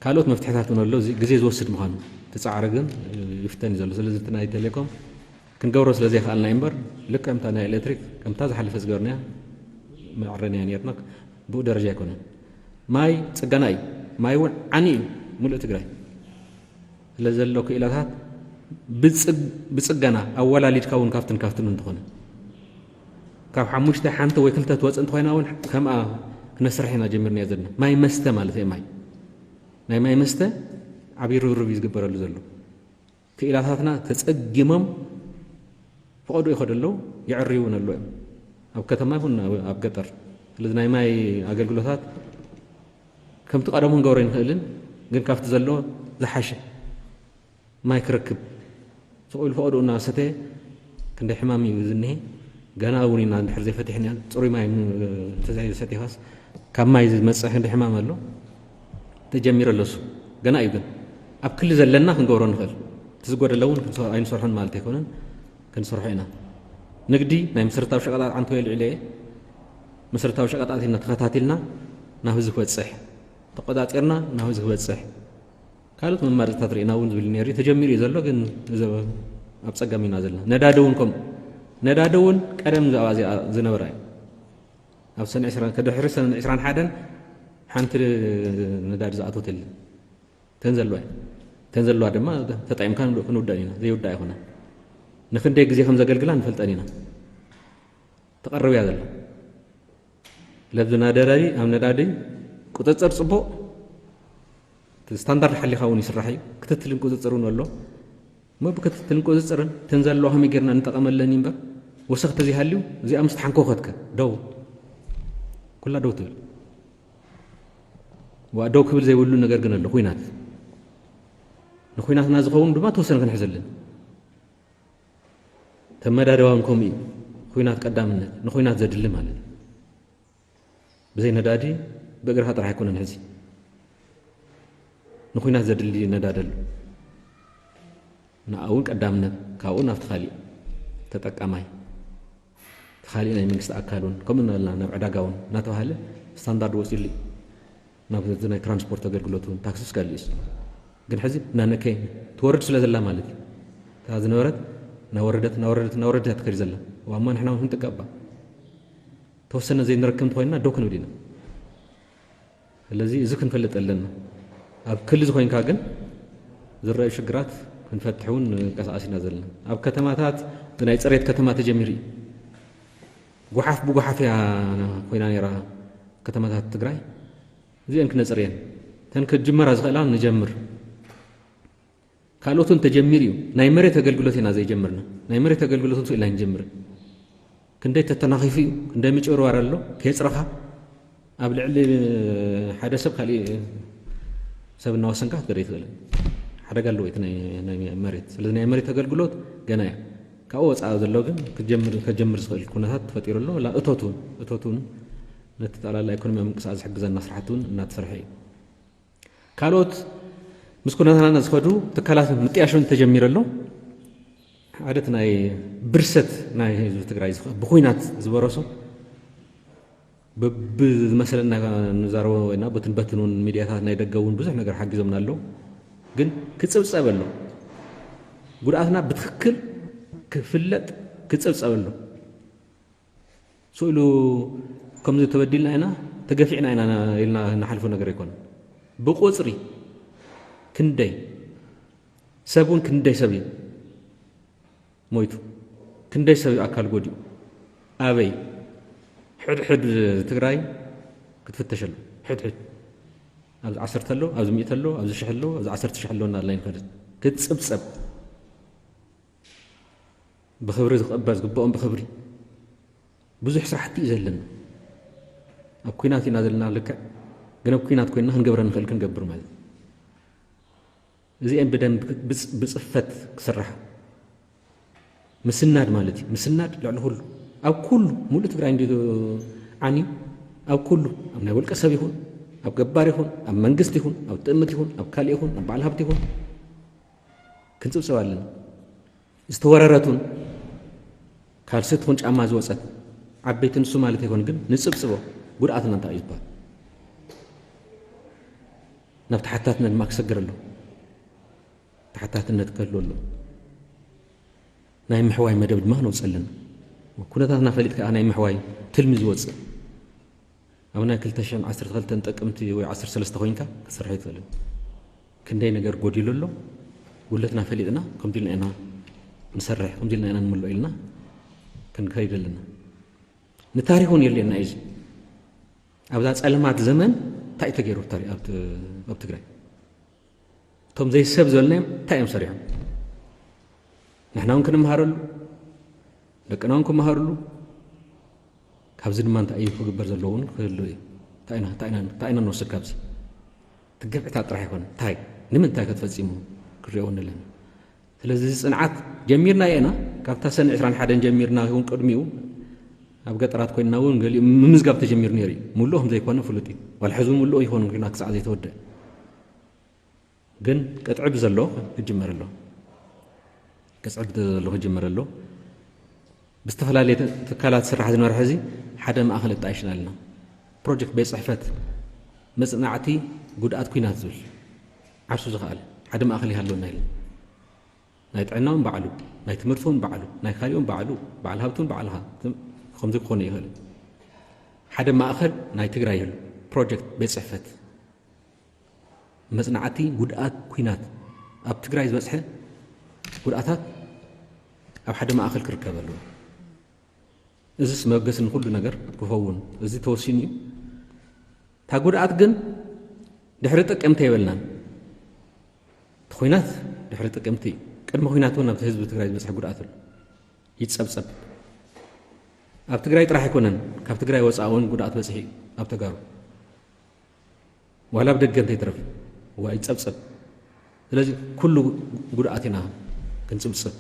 ካልኦት መፍትሕታት እውን ኣሎ። እዚ ግዜ ዝወስድ ምዃኑ እቲ ፃዕሪ ግን ይፍተን እዩ ዘሎ። ስለዚ እቲ ናይ ቴሌኮም ክንገብሮ ስለ ዘይከኣልና እዩ እምበር ልክዕ ከምታ ናይ ኤሌክትሪክ ከምታ ዝሓለፈ ዝገበርናያ መዕረንያ ነርና። ብኡ ደረጃ ኣይኮነን። ማይ ፅገና እዩ። ማይ እውን ዓኒ እዩ። ሙሉእ ትግራይ ስለ ዘሎ ክኢላታት ብፅገና ኣወላሊድካ እውን ካብትን ካብትን እንተኾነ ካብ ሓሙሽተ ሓንቲ ወይ ክልተ ትወፅእ እንተኾይና እውን ከምኣ ክነስርሕ ኢና ጀሚርና ዘለና። ማይ መስተ ማለት እዩ። ማይ ናይ ማይ መስተ ዓብዪ ርብርብ እዩ ዝግበረሉ ዘሎ። ክኢላታትና ተፀጊሞም ፈቐዶ ይኸዱ ኣለዉ፣ ይዕርዩ እውን ኣለዉ እዮም ኣብ ከተማ ይኹን ኣብ ገጠር። ስለዚ ናይ ማይ ኣገልግሎታት ከምቲ ቀደሙ ክንገብሮ ይንኽእልን ግን ካብቲ ዘሎ ዝሓሸ ማይ ክረክብ ስቕ ኢሉ ፈቐዶ እናሰተ ክንደይ ሕማም እዩ ዝኒሀ። ገና እውን ኢና እንድሕር ዘይፈቲሕና ፅሩይ ማይ እንተዘይሰቲኻስ ካብ ማይ ዝመፅእ ክንደይ ሕማም ኣሎ። ተጀሚሩ ኣሎ እሱ ገና እዩ። ግን ኣብ ክሊ ዘለና ክንገብሮ ንኽእል። እቲ ዝጎደለ እውን ኣይንሰርሖን ማለት ኣይኮነን። ክንሰርሖ ኢና። ንግዲ ናይ መሰረታዊ ሸቀጣት ዓንተወ ልዕለ መሰረታዊ ሸቀጣት ኢና ተኸታቲልና ናብ ህዝቢ ክበፅሕ ተቆፃፂርና ናብ ህዝቢ ክበፅሕ ካልኦት መማረፅታት ርኢና እውን ዝብል ነይሩ ተጀሚሩ እዩ ዘሎ። ግን እዚ ኣብ ፀገም ኢና ዘለና። ነዳዲ እውን ከምኡ ነዳዲ እውን ቀደም ዝኣ እዚኣ ዝነበራ እዩ። ኣብ ሰነ ዕስራ ከድሕሪ ሰነ ዕስራን ሓደን ሓንቲ ነዳዲ ዝኣቶት የለን። ተን ዘለዋ ተን ዘለዋ ድማ ተጠቂምካ ክንውዳእ ኢና ዘይውዳእ ኣይኮነ። ንክንደይ ግዜ ከም ዘገልግላ ንፈልጠን ኢና። ተቐርብ እያ ዘላ። ለብና ደራሪ ኣብ ነዳዲ ቁፅፅር ፅቡቕ ስታንዳርድ ሓሊኻ እውን ይስራሕ እዩ። ክትትልን ቁፅፅር እውን ኣሎ። እሞ ብክትትልን ቁፅፅርን እተን ዘለዋ ከመይ ጌርና ንጠቐመለን እምበር ወሰኽቲ ዘይሃልዩ እዚኣ ምስ ተሓንኮኸትከ ደው ኩላ ደው ትብል። ዋ ደው ክብል ዘይብሉ ነገር ግን ኣሎ። ኩናት ንኩናትና ዝኸውን ድማ ተወሰነ ክንሕዘለን ተመዳደባን ከምኡ እዩ። ኩናት ቀዳምነት ንኩናት ዘድሊ ማለት እዩ። ብዘይ ነዳዲ ብእግርኻ ጥራሕ ኣይኮነን ሕዚ ንኩናት ዘድሊ ነዳዲ ኣሎ። ንኣ እውን ቀዳምነት ካብኡ ናብቲ ካሊእ ተጠቃማይ ካሊእ ናይ መንግስቲ ኣካል እውን ከምኡ እናበልና ናብ ዕዳጋ እውን እናተባሃለ ስታንዳርድ ወፂሉ እዩ። ናብ ናይ ትራንስፖርት ኣገልግሎት እውን ታክሲ እስካልእስ ግን ሕዚ እናነከ ትወርድ ስለ ዘላ ማለት እዩ። እታ ዝነበረት እናወረደት እናወረደት እናወረደት እያ ትኸይድ ዘላ። ዋማ ንሕና እውን ክንጥቀባ ተወሰነ ዘይንረክብ እንተኾይንና ደው ክንብል ኢና። ስለዚ እዚ ክንፈልጥ ኣለና። ኣብ ክሊ ዝኾይንካ ግን ዝረኣዩ ሽግራት ክንፈትሕ እውን ንንቀሳቐስ ኢና ዘለና። ኣብ ከተማታት እቲ ናይ ፅሬት ከተማ ተጀሚሩ እዩ። ጓሓፍ ብጓሓፍ እያ ኮይና ነይራ ከተማታት ትግራይ። እዚአን ክነፅርየን እተን ክጅመራ ዝኽእላ ንጀምር። ካልኦት እውን ተጀሚሩ እዩ። ናይ መሬት ኣገልግሎት ኢና ዘይጀምርና። ናይ መሬት ኣገልግሎት እውን ስኢልና ንጀምር። ክንደይ ተተናኺፉ እዩ፣ ክንደይ ምጭብርባር ኣሎ። ከየፅረኻ ኣብ ልዕሊ ሓደ ሰብ ካሊእ ሰብ እናወሰንካ ክትገደ ይትኽእል። ሓደጋ ኣለዎ እቲ ናይ ናይ መሬት። ስለዚ ናይ መሬት ኣገልግሎት ገና እያ። ካብኡ ወፃኢ ዘሎ ግን ክጀምር ከጀምር ዝኽእል ኩነታት ተፈጢሩ ኣሎ። ላ እቶት እውን እቶት እውን ነቲ ጠቕላላ ኢኮኖሚያዊ ምንቅስቃስ ዝሕግዘና ስራሕቲ እውን እናተሰርሐ እዩ። ካልኦት ምስ ኩነታትና ዝኸዱ ትካላት ምጥያሾን ተጀሚሩ ኣሎ። ሓደ እቲ ናይ ብርሰት ናይ ህዝቢ ትግራይ ዝኸ- ብኹናት ዝበረሶ በብዝመሰለና ንዛረቦ ወይና በትን በትን እውን ሚድያታት ናይ ደገ እውን ብዙሕ ነገር ሓጊዞምና ኣለዉ። ግን ክፅብፀብ ኣሎ። ጉድኣትና ብትኽክል ክፍለጥ ክፅብፀብ ኣሎ። ስኢሉ ከምዚ ተበዲልና ኢና ተገፊዕና ኢና ኢልና ንሓልፎ ነገር ኣይኮነን። ብቁፅሪ ክንደይ ሰብ እውን ክንደይ ሰብ እዩ ሞይቱ፣ ክንደይ ሰብ እዩ ኣካል ጎዲኡ፣ ኣበይ ሕድሕድ ትግራይ ክትፍተሸሉ ሕድሕድ ኣብዚ ዓሰርተ ኣሎ፣ ኣብዚ ሚእቲ ኣሎ፣ ኣብዚ ሽሕ ኣሎ፣ ኣብዚ ዓሰርተ ሽሕ ኣሎ እናበልና ይንኸድን ክትፅብፀብ ብኽብሪ ዝቕበል ዝግብኦም ብኽብሪ ብዙሕ ስራሕቲ እዩ ዘለና። ኣብ ኩናት ኢና ዘለና ልክዕ፣ ግን ኣብ ኩናት ኮይንና ክንገብረ ንኽእል ክንገብር ማለት እዩ። እዚአን ብደንብ ብፅ- ብፅፈት ክስራሕ ምስናድ ማለት እዩ። ምስናድ ልዕሊ ኩሉ ኣብ ኩሉ ሙሉእ ትግራይ እንዲ ዓንዩ ኣብ ኩሉ ኣብ ናይ ውልቀ ሰብ ይኹን ኣብ ገባር ይኹን ኣብ መንግስቲ ይኹን ኣብ ትእምት ይኹን ኣብ ካልእ ይኹን ኣብ በዓል ሃብቲ ይኹን ክንፅብፅብ ኣለና። ዝተወረረቱን ካልሲ ትኹን ጫማ ዝወፀት ዓበይቲ ንሱ ማለት ኣይኮን ግን ንፅብፅቦ ጉድኣትና እንታይ እዩ ዝበሃል ናብ ተሓታትነት ድማ ክሰግር ኣሎ። ተሓታትነት ክህሉ ኣሎ። ናይ ምሕዋይ መደብ ድማ ነውፀልን ኩነታትና ፈሊጥ ከዓ ናይ ምሕዋይ ትልሚ ዝወፅእ ኣብ ናይ ክልተ ሽሕን ዓሰርተ ክልተን ጥቅምቲ ወይ ዓሰርተ ሰለስተ ኮይንካ ክትሰርሖ ይትኽእልን። ክንደይ ነገር ጎዲሉ ኣሎ፣ ጉድለትና ፈሊጥና ከምዚ ኢልና ኢና ንሰርሕ፣ ከምዚ ኢልና ኢና ንምልኦ ኢልና ክንከይድ ኣለና። ንታሪኽ እውን የድልየና እዩ። እዚ ኣብዛ ፀለማት ዘመን እንታይ እዩ ተገይሩ ኣብ ትግራይ? እቶም ዘይሰብ ዝበልናዮም እንታይ እዮም ሰሪሖም? ንሕና እውን ክንምሃረሉ፣ ደቅና እውን ክምሃርሉ፣ ካብዚ ድማ እንታይ እዩ ክግበር ዘለዎ እውን ክህሉ እዩ። እንታይ ኢና እንታይ ኢና እንታይ ኢና ንወስድ ካብዚ? እቲ ግብዕታት ጥራሕ ኣይኮነ እንታይ ንምንታይ ከተፈፂሙ ክሪኦ ኣለና። ስለዚ እዚ ፅንዓት ጀሚርና ኢና። ካብታ ሰነ ዕስራን ሓደን ጀሚርና ይኹን ቅድሚኡ ኣብ ገጠራት ኮይንና እውን ገሊኡ ምምዝጋብ ተጀሚሩ ነይሩ እዩ። ሙሉእ ከም ዘይኮነ ፍሉጥ እዩ። ዋላ ሕዚ እውን ሙሉእ ይኾን ኩና ክሳዕ ዘይተወደአ ግን ቅጥዒ ብዘሎ ክጅመር ኣሎ። ቅጥዒ ብዘሎ ክጅመር ኣሎ። ብዝተፈላለየ ትካላት ስራሕ ዝነበረ ሕዚ ሓደ ማእኸል ኣጣይሽና ኣለና። ፕሮጀክት ቤት ፅሕፈት መፅናዕቲ ጉድኣት ኩናት ዝብል ዓርሱ ዝኸኣለ ሓደ ማእኸል ይሃለወና ኢልና ናይ ጥዕናውን ባዕሉ ናይ ትምህርቲውን ባዕሉ ናይ ካሊኦም ባዕሉ በዓል ሃብቱን ባዕልኻ ከምዚ ክኾነ ይኽእል ሓደ ማእኸል ናይ ትግራይ ይህሉ ፕሮጀክት ቤት ፅሕፈት መፅናዕቲ ጉድኣት ኩናት ኣብ ትግራይ ዝበፅሐ ጉድኣታት ኣብ ሓደ ማእኸል ክርከብ ኣለዎ። እዚስ መበገሲ ንኩሉ ነገር ክኸውን እዚ ተወሲኑ እዩ። እታ ጉድኣት ግን ድሕሪ ጥቅምቲ የበልናን። እቲ ኩናት ድሕሪ ጥቅምቲ እዩ። ቅድሚ ኩናት እውን ኣብቲ ህዝቢ ትግራይ ዝበፅሐ ጉድኣት ኣሎ። ይፀብፀብ። ኣብ ትግራይ ጥራሕ ኣይኮነን፣ ካብ ትግራይ ወፃኢ እውን ጉድኣት በፂሑ እዩ ኣብ ተጋሩ። ዋላ ኣብ ደገ እንተይትረፍ እዋ ይፀብፀብ። ስለዚ ኩሉ ጉድኣት ኢና ክንፅብፅብ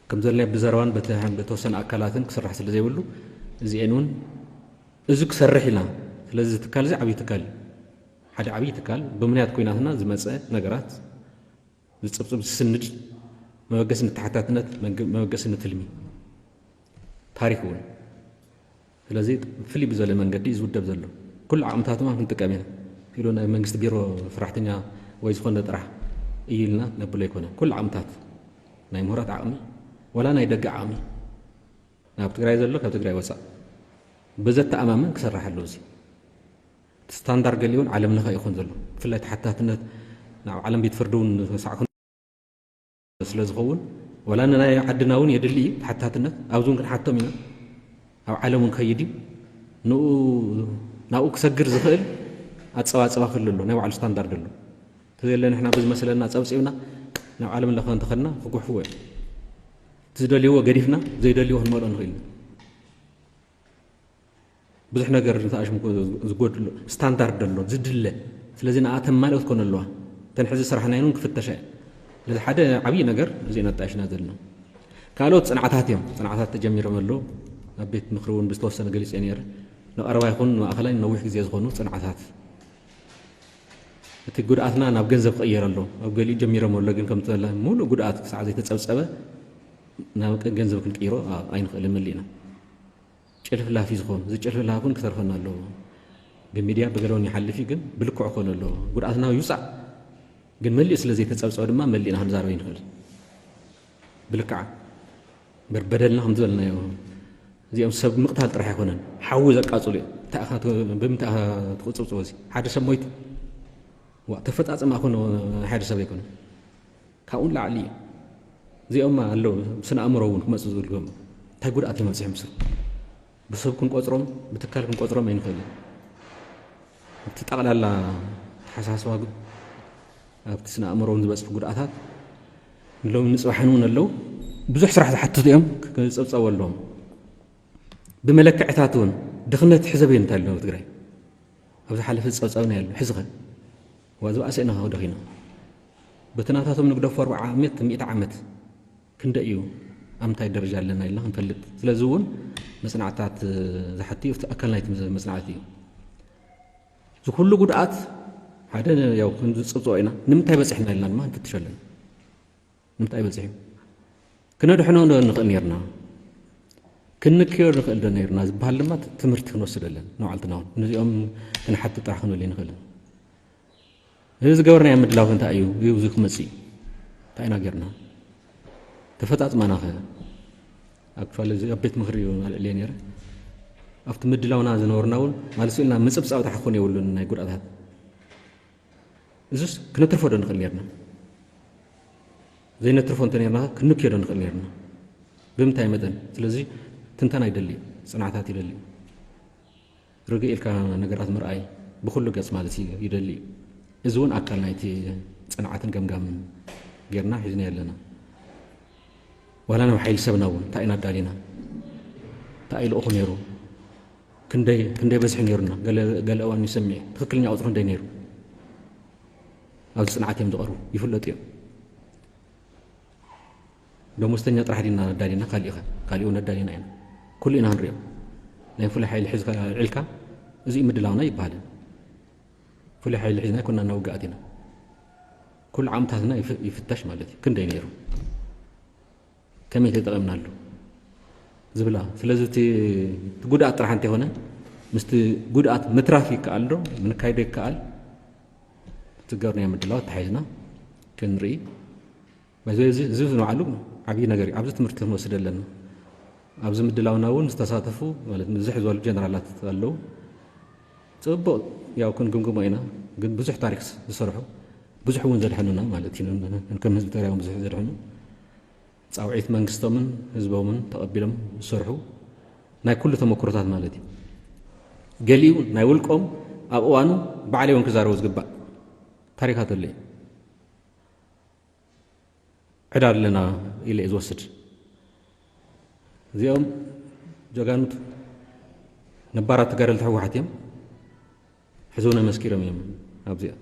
ከም ዘለና ብዘረባን በተወሰነ ኣካላትን ክስራሕ ስለ ዘይብሉ እዚአን እውን እዚ ክሰርሕ ኢና። ስለዚ ትካል እዚ ዓብዪ ትካል እዩ። ሓደ ዓብዪ ትካል ብምክንያት ኩናትና ዝመፀ ነገራት ዝፅብፅብ ዝስንድ መበገሲ ንተሓታትነት መበገሲ ንትልሚ ታሪክ እውን ስለዚ ፍልይ ብዘለ መንገዲ እዩ ዝውደብ ዘሎ። ኩሉ ዓቕምታት ድማ ክንጥቀም ኢና ኢሉ ናይ መንግስቲ ቢሮ ሰራሕተኛ ወይ ዝኾነ ጥራሕ እዩ ኢልና ነብሎ ኣይኮነ። ኩሉ ዓቕምታት ናይ ምሁራት ዓቕሚ፣ ዋላ ናይ ደገ ዓቕሚ፣ ኣብ ትግራይ ዘሎ ካብ ትግራይ ወፃእ ብዘተኣማምን ክሰራሕ ኣለዎ። እዚ እቲ ስታንዳርድ ገሊኡን ዓለም ለኸ ይኹን ዘሎ፣ ብፍላይ ተሓታትነት ናብ ዓለም ቤት ፍርዲ እውን ሳዕኩን ስለ ዝኸውን፣ ዋላ ንናይ ዓድና እውን የድሊ እዩ ተሓታትነት። ኣብዚ እውን ክንሓቶም ኢና፣ ኣብ ዓለም እውን ከይድ እዩ። ንኡ ናብኡ ክሰግር ዝኽእል ኣጸባጽባ ክህሉ ኣሎ፣ ናይ ባዕሉ ስታንዳርድ ኣሎ። ተዘየለ ንሕና ብዝመሰለና ጸብጺብና ናብ ዓለም ለኸ እንተኸድና ክጉሕፍዎ እዮም። እቲ ዝደልይዎ ገዲፍና ዘይደልይዎ ክንመልኦ ንኽእል ኢና። ብዙሕ ነገር ተኣሽምኮ ዝጎድሎ ስታንዳርድ ኣሎ ዝድለ። ስለዚ ንኣተን ማለት ኮነ ኣለዋ። እተን ሕዚ ስራሕና እውን ክፍተሻ እየን። ስለዚ ሓደ ዓብዪ ነገር እዚ ነጣይሽና ዘለና ካልኦት ጽንዓታት እዮም። ጽንዓታት ተጀሚሮም ኣለዉ። ኣብ ቤት ምኽሪ እውን ብዝተወሰነ ገሊጸ ነይረ። ንቐረባ ይኹን ንማእኸላይ ነዊሕ ግዜ ዝኾኑ ጽንዓታት፣ እቲ ጉድኣትና ናብ ገንዘብ ክቕየር ኣሎ። ኣብ ገሊኡ ጀሚሮም ኣሎ፣ ግን ከምቲ ዘላ ሙሉእ ጉድኣት ክሳዕ ዘይተጸብጸበ ናብ ገንዘብ ክንቅይሮ ኣይንኽእልን መሊእና። ጭልፍላፊ ዝኾኑ፣ እዚ ጭልፍላፊ እውን ክተርፈና ኣለዎ። ብሚድያ ብገለውን ይሓልፍ እዩ፣ ግን ብልክዑ ክኾን ኣለዎ። ጉድኣትና ይውፃእ፣ ግን መሊኡ ስለ ዘይተጸብጸበ ድማ መሊእና ክንዛረብ ኣይንኽእል። ብልክዓ እምበር በደልና ከም ዝበልናዮ፣ እዚኦም ሰብ ምቕታል ጥራሕ ኣይኮነን፣ ሓዊ ዘቃጽሉ እዮም። እንታይ ኢኻ ት-፣ ብምንታይ ኢኻ ትቕጽብጽቦ? እዚ ሓደ ሰብ ሞይቱ፣ ዋ፣ ተፈጻጸማ ኮነ ሓደ ሰብ ኣይኮነን። ካብኡ ንላዕሊ እዩ። እዚኦም ኣለዉ፣ ስነ ኣእምሮ እውን ክመጽእ ዝብልዎም እንታይ ጉድኣት የመጽእ ምስሉ? ብሰብ ክንቆጽሮም፣ ብትካል ክንቆጽሮም ኣይንኽእልን። እቲ ጠቕላላ ኣተሓሳስባ ግን ኣብቲ ስነ ኣእምሮ እውን ዝበጽሑ ጉድኣታት ንሎሚ ንጽባሕን እውን ኣለዉ። ብዙሕ ስራሕ ዝሓትቱ እዮም፣ ክጸብጸቡ ኣለዎም። ብመለክዕታት እውን ድኽነት ሕዘብ እንታይ ኣሎ ኣብ ትግራይ? ኣብ ዝሓለፈ ዝጸብጸብና ኣሎ። ሕዚ ኸ? ዋ፣ ዝበኣሰ ኢና ደኺና። በቲ ናታቶም ንግደፎ ኣርብዓ ሚእቲ፣ ሚእቲ ዓመት ክንደይ እዩ? ኣብ ምንታይ ደረጃ ኣለና ኢልና ክንፈልጥ። ስለዚ እውን መጽናዕትታት ዝሓቲ እዩ። ኣብቲ ኣካል ናይቲ መጽናዕቲ እዩ። እዚ ኩሉ ጉድኣት ሓደ ያው ክንዝጽብጽቦ ኢና። ንምንታይ በጺሕና ኢልና ድማ ክንፍትሽ ኣለና። ንምንታይ በጺሑ? ክነድሕኖ ዶ ንኽእል ነይርና? ክንክዮ ንኽእል ዶ ነይርና ዝበሃል ድማ ትምህርቲ ክንወስድ ኣለና ንባዕልትና እውን። ነዚኦም ክንሓትት ጥራሕ ክንብል ኣይንኽእልን። እዚ ዝገበርናዮ ምድላው እንታይ እዩ? እዩ እዚ ክመጽእ እዩ። እንታይ ኢና ጌርና? ተፈጻጽማና ኸ? ኣክቹዋሊ እዚ ኣብ ቤት ምኽሪ እዩ ኣልዕልየ ነይረ። ኣብቲ ምድላውና ዝነበርና እውን ማለት ኢልና ምጽብጻብ ተሓኮን የብሉን ናይ ጉድኣታት። እዚስ ክነትርፎ ዶ ንኽእል ነርና? ዘይነትርፎ እንተ ነርና ክንክዮ ዶ ንኽእል ነርና? ብምንታይ መጠን? ስለዚ ትንተና ይደሊ እዩ፣ ጽንዓታት ይደሊ እዩ። ርግእ ኢልካ ነገራት ምርኣይ ብኹሉ ገጽ ማለት እዩ ይደሊ እዩ። እዚ እውን ኣካል ናይቲ ጽንዓትን ገምጋምን ጌርና ሒዝና ኣለና። ዋላ ናብ ሓይሊ ሰብና እውን እንታይ ኢና ኣዳሊና? እንታይ ልእኹ ነይሩ? ክንደይ፣ ክንደይ በዝሒ ነይሩና? ገለ፣ ገለ እዋን ይሰምዕ። ትኽክለኛ ቁጽሪ ክንደይ ነይሩ? ኣብዚ ጽንዓት እዮም ዝቐርቡ፣ ይፍለጡ እዮም። ደሞዝተኛ ጥራሕ ዲና ኣዳሊና? ካሊእ ኸ? ካሊእ እውን ኣዳሊና ኢና። ኩሉ ኢና ንሪኦ። ናይ ፍሉይ ሓይሊ ሒዝካ፣ ዒልካ፣ እዚ እዩ ምድላውና ይበሃል። ፍሉይ ሓይሊ ሒዝና ኣይኮንና እናውግኣት ኢና። ኩሉ ዓቕምታትና ይፍ-፣ ይፍተሽ ማለት እዩ። ክንደይ ነይሩ? ከመይ ተጠቒምናሉ? ዝብላ። ስለዚ እቲ፣ እቲ ጉድኣት ጥራሕ እንተይኮነ፣ ምስቲ ጉድኣት ምትራፍ ይከኣል ዶ? ምንካይ ዶ ይከኣል? እቲ ገርናዮ ምድላው ኣተሓሒዝና ክንርኢ። በዚ፣ እዚ፣ እዚ ንባዕሉ ዓብዪ ነገር እዩ። ኣብዚ ትምህርቲ ክንወስድ ኣለና። ኣብዚ ምድላውና እውን ዝተሳተፉ ማለት ብዝሕ ዝበሉ ጀነራላት ኣለዉ። ጽቡቕ፣ ያው ክንግምግሞ ኢና፣ ግን ብዙሕ ታሪክ ዝሰርሑ፣ ብዙሕ እውን ዘድሐኑና ማለት እዩ። ከም ህዝቢ ትግራይ እውን ብዙሕ ዘድሐኑ፣ ጻውዒት መንግስቶምን ህዝቦምን ተቐቢሎም ዝሰርሑ ናይ ኩሉ ተመክሮታት ማለት እዩ። ገሊኡ ናይ ውልቆም ኣብ እዋኑ ባዕለይ እውን ክዛረቡ ዝግባእ ታሪካት ኣሎ እዩ። ዕዳ ኣለና ኢለ እየ ዝወስድ። እዚኦም ጀጋኑት ነባራት ተጋደልቲ ህወሓት እዮም። ሕዚ እውን ኣመስኪሮም እዮም ኣብዚኣ።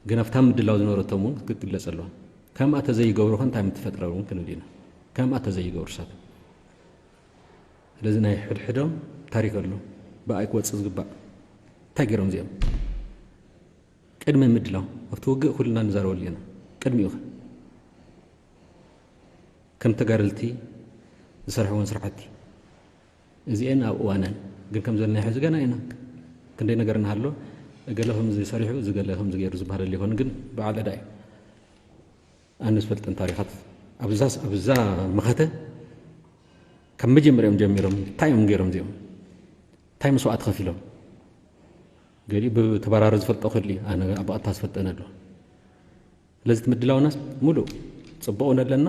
ግን ኣብታ ምድላው ዝነበረቶም እውን ክትግለጽ ኣለዋ። ከምኣ ተዘይገብሩ ኸ እንታይ ምትፈጥረ እውን ክንብል ኢና። ከምኣ ተዘይገብሩ ሳት። ስለዚ ናይ ሕድሕዶም ታሪክ ኣሎ። ብኣይ ክወጽእ ዝግባእ። እንታይ ገይሮም እዚኦም? ቅድሚ ምድላው፣ ኣብቲ ውግእ ኩልና ንዛረበሉ ኢና። ቅድሚኡ ኸ? ከም ተጋደልቲ ዝሰርሕዎን ስራሕቲ እዚኤን ኣብ እዋነን። ግን ከም ዘለና ሕዚ ገና ኢና። ክንደይ ነገር እናሃሎ፣ እገለ ከምዚ ሰሪሑ፣ እዚ ገለ ከምዚ ገይሩ ዝበሃለሉ ይኾን፣ ግን በዓል ዕዳ እዩ። ኣነ ዝፈልጠን ታሪኻት ኣብዛ ኣብዛ መኸተ ካብ መጀመርያኦም ጀሚሮም እንታይ እዮም ገይሮም እዚኦም? እንታይ መስዋእቲ ከፊሎም? ገሊኡ ብተበራሪ ዝፈልጦ ክህሉ እዩ። ኣነ ኣብ ኣታ ዝፈልጠን ኣሎ። ስለዚ እቲ ምድላውናስ ሙሉእ ጽቡቕ እውን ኣለና፣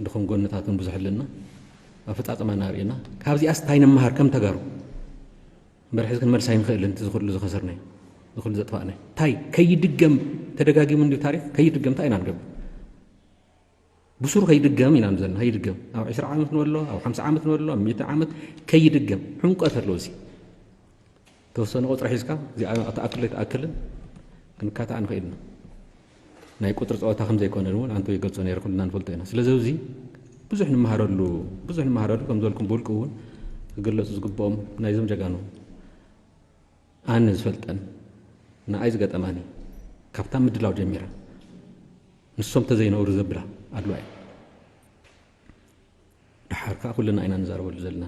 ድኹም ጎንታት እውን ብዙሕ ኣለና። ኣፈጻጽማና ርኢና ካብዚኣስ እንታይ ንምሃር ከም ተጋሩ? እምበር ሕዚ ክንመልስ ኣይንኽእልን። እቲ ዝኹሉ ዝኸሰርናዮ ዝኹሉ ዘጥፋእናዮ እንታይ ከይድገም ተደጋጊሙ እንዲሁ ታሪክ ከይድገም እንታይ ኢና ንገብር? ብሱሩ ከይድገም ኢና ንዘልና። ከይድገም ኣብ ዕስራ ዓመት ንበሎ ኣብ ሓምሳ ዓመት ንበሎ ኣብ ሚእቲ ዓመት ከይድገም ዕምቆት ኣለዎ። እዚ ተወሰነ ቁፅሪ ሒዝካ እዚኣ ትኣክል ኣይትኣክልን ክንካታዕ ንኽእል ኢና። ናይ ቁፅሪ ፀወታ ከም ዘይኮነ እውን ኣንቶ ይገልፆ ነይሩ ኩልና ንፈልጦ ኢና። ስለዚ ኣብዚ ብዙሕ ንመሃረሉ ብዙሕ ንመሃረሉ ከም ዝበልኩም ብውልቂ እውን ክግለፁ ዝግብኦም ናይዞም ጀጋኑ ኣነ ዝፈልጠን ንኣይ ዝገጠማኒ ካብታ ምድላው ጀሚራ ንሶም ተዘይነብሩ ዘብላ ኣድዋ እዩ። ደሓር ከዓ ኩልና ኢና ንዛረበሉ ዘለና።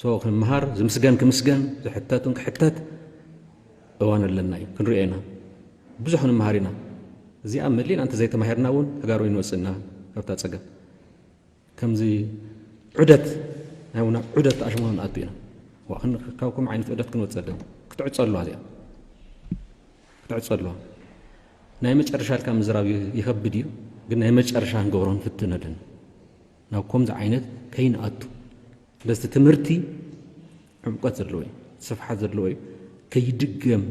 ሶ ክንምሃር ዝምስገን ክምስገን ዝሕተት እውን ክሕተት እዋን ኣለና እዩ ክንሪኦ ኢና። ብዙሕ ክንምሃር ኢና። እዚኣ መሊእና እንተዘይተማሂርና እውን ተጋሩ ይንወፅና ካብታ ፀገም ከምዚ ዑደት ናይ ውና ዑደት ኣሽሙር ንኣቱ ኢና። ዋ፣ ክን-፣ ካብ ከምኡ ዓይነት ዑደት ክንወፅእ ኣለና። ክትዕፀ ኣለዋ እዚኣ። ክትዕፀ ኣለዋ። ናይ መጨረሻ ኢልካ ምዝራብ ይ-፣ ይኸብድ እዩ፣ ግን ናይ መጨረሻ ክንገብሮ ክንፍትን ኣለና። ናብ ከምዚ ዓይነት ከይንኣቱ። ስለዚ ትምህርቲ ዕምቆት ዘለዎ እዩ፣ ስፍሓት ዘለዎ እዩ። ከይድገም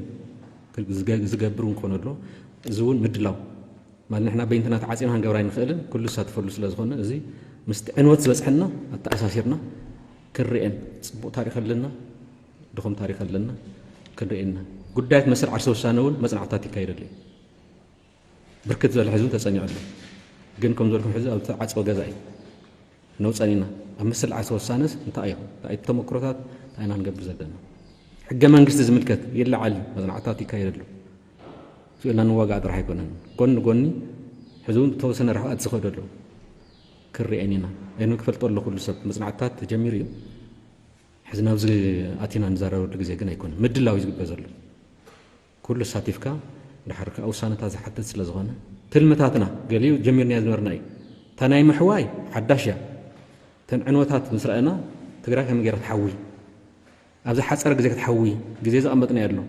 ዝገ-፣ ዝገብር እውን ክኾን ኣሎ። እዚ እውን ምድላው ማለት ንሕና በይንትና ተዓፂና ክንገብር ኣይንኽእልን፣ ኩሉ ዝሳተፈሉ ስለ ዝኾነ እዚ ምስቲ ዕንወት ዝበፅሐና ኣተኣሳሲርና ክንርእየን፣ ፅቡቕ ታሪኽ ኣለና፣ ድኹም ታሪኽ ኣለና፣ ክንርእየና። ጉዳያት መሰል ዓርሰ ውሳነ እውን መፅናዕትታት ይካየደሉ እዩ። ብርክት ዝበለ ሕዝቢ ተፀኒዑ ኣሎ። ግን ከም ዝበልኩም ሕዚ ኣብ ተዓፅወ ገዛ እዩ። ነውፀን ኢና። ኣብ መሰል ዓርሰ ውሳነስ እንታይ እዮም? እንታይ ተመክሮታት እንታይ ኢና ንገብር ዘለና? ሕገ መንግስቲ ዝምልከት ይለዓል፣ መፅናዕትታት ይካየደሉ። ስኡ ኢልና ንዋጋእ ጥራሕ ኣይኮነን። ጎኒ ንጎኒ ሕዚ እውን ብተወሰነ ርሕቐት ዝኸደሉ ክርኤን ኢና። ኣይኑ ክፈልጦ ኣሎ ኩሉ ሰብ መፅናዕትታት ተጀሚሩ እዩ። ሕዚ ናብዚ ኣቲና ንዛረበሉ ግዜ ግን ኣይኮነን። ምድላው እዩ ዝግበር ዘሎ። ኩሉ ኣሳቲፍካ ድሓር ከኣ ውሳነታት ዝሓትት ስለ ዝኾነ ትልምታትና ገሊኡ ጀሚርናዮ ዝነበርና እዩ። እታ ናይ ምሕዋይ ሓዳሽ እያ። እተን ዕንወታት ምስ ረኣና ትግራይ ከመይ ገይራ ትሓዊ? ኣብዚ ሓፀረ ግዜ ክትሓዊ ግዜ ዘቐመጥናዮ ኣሎ።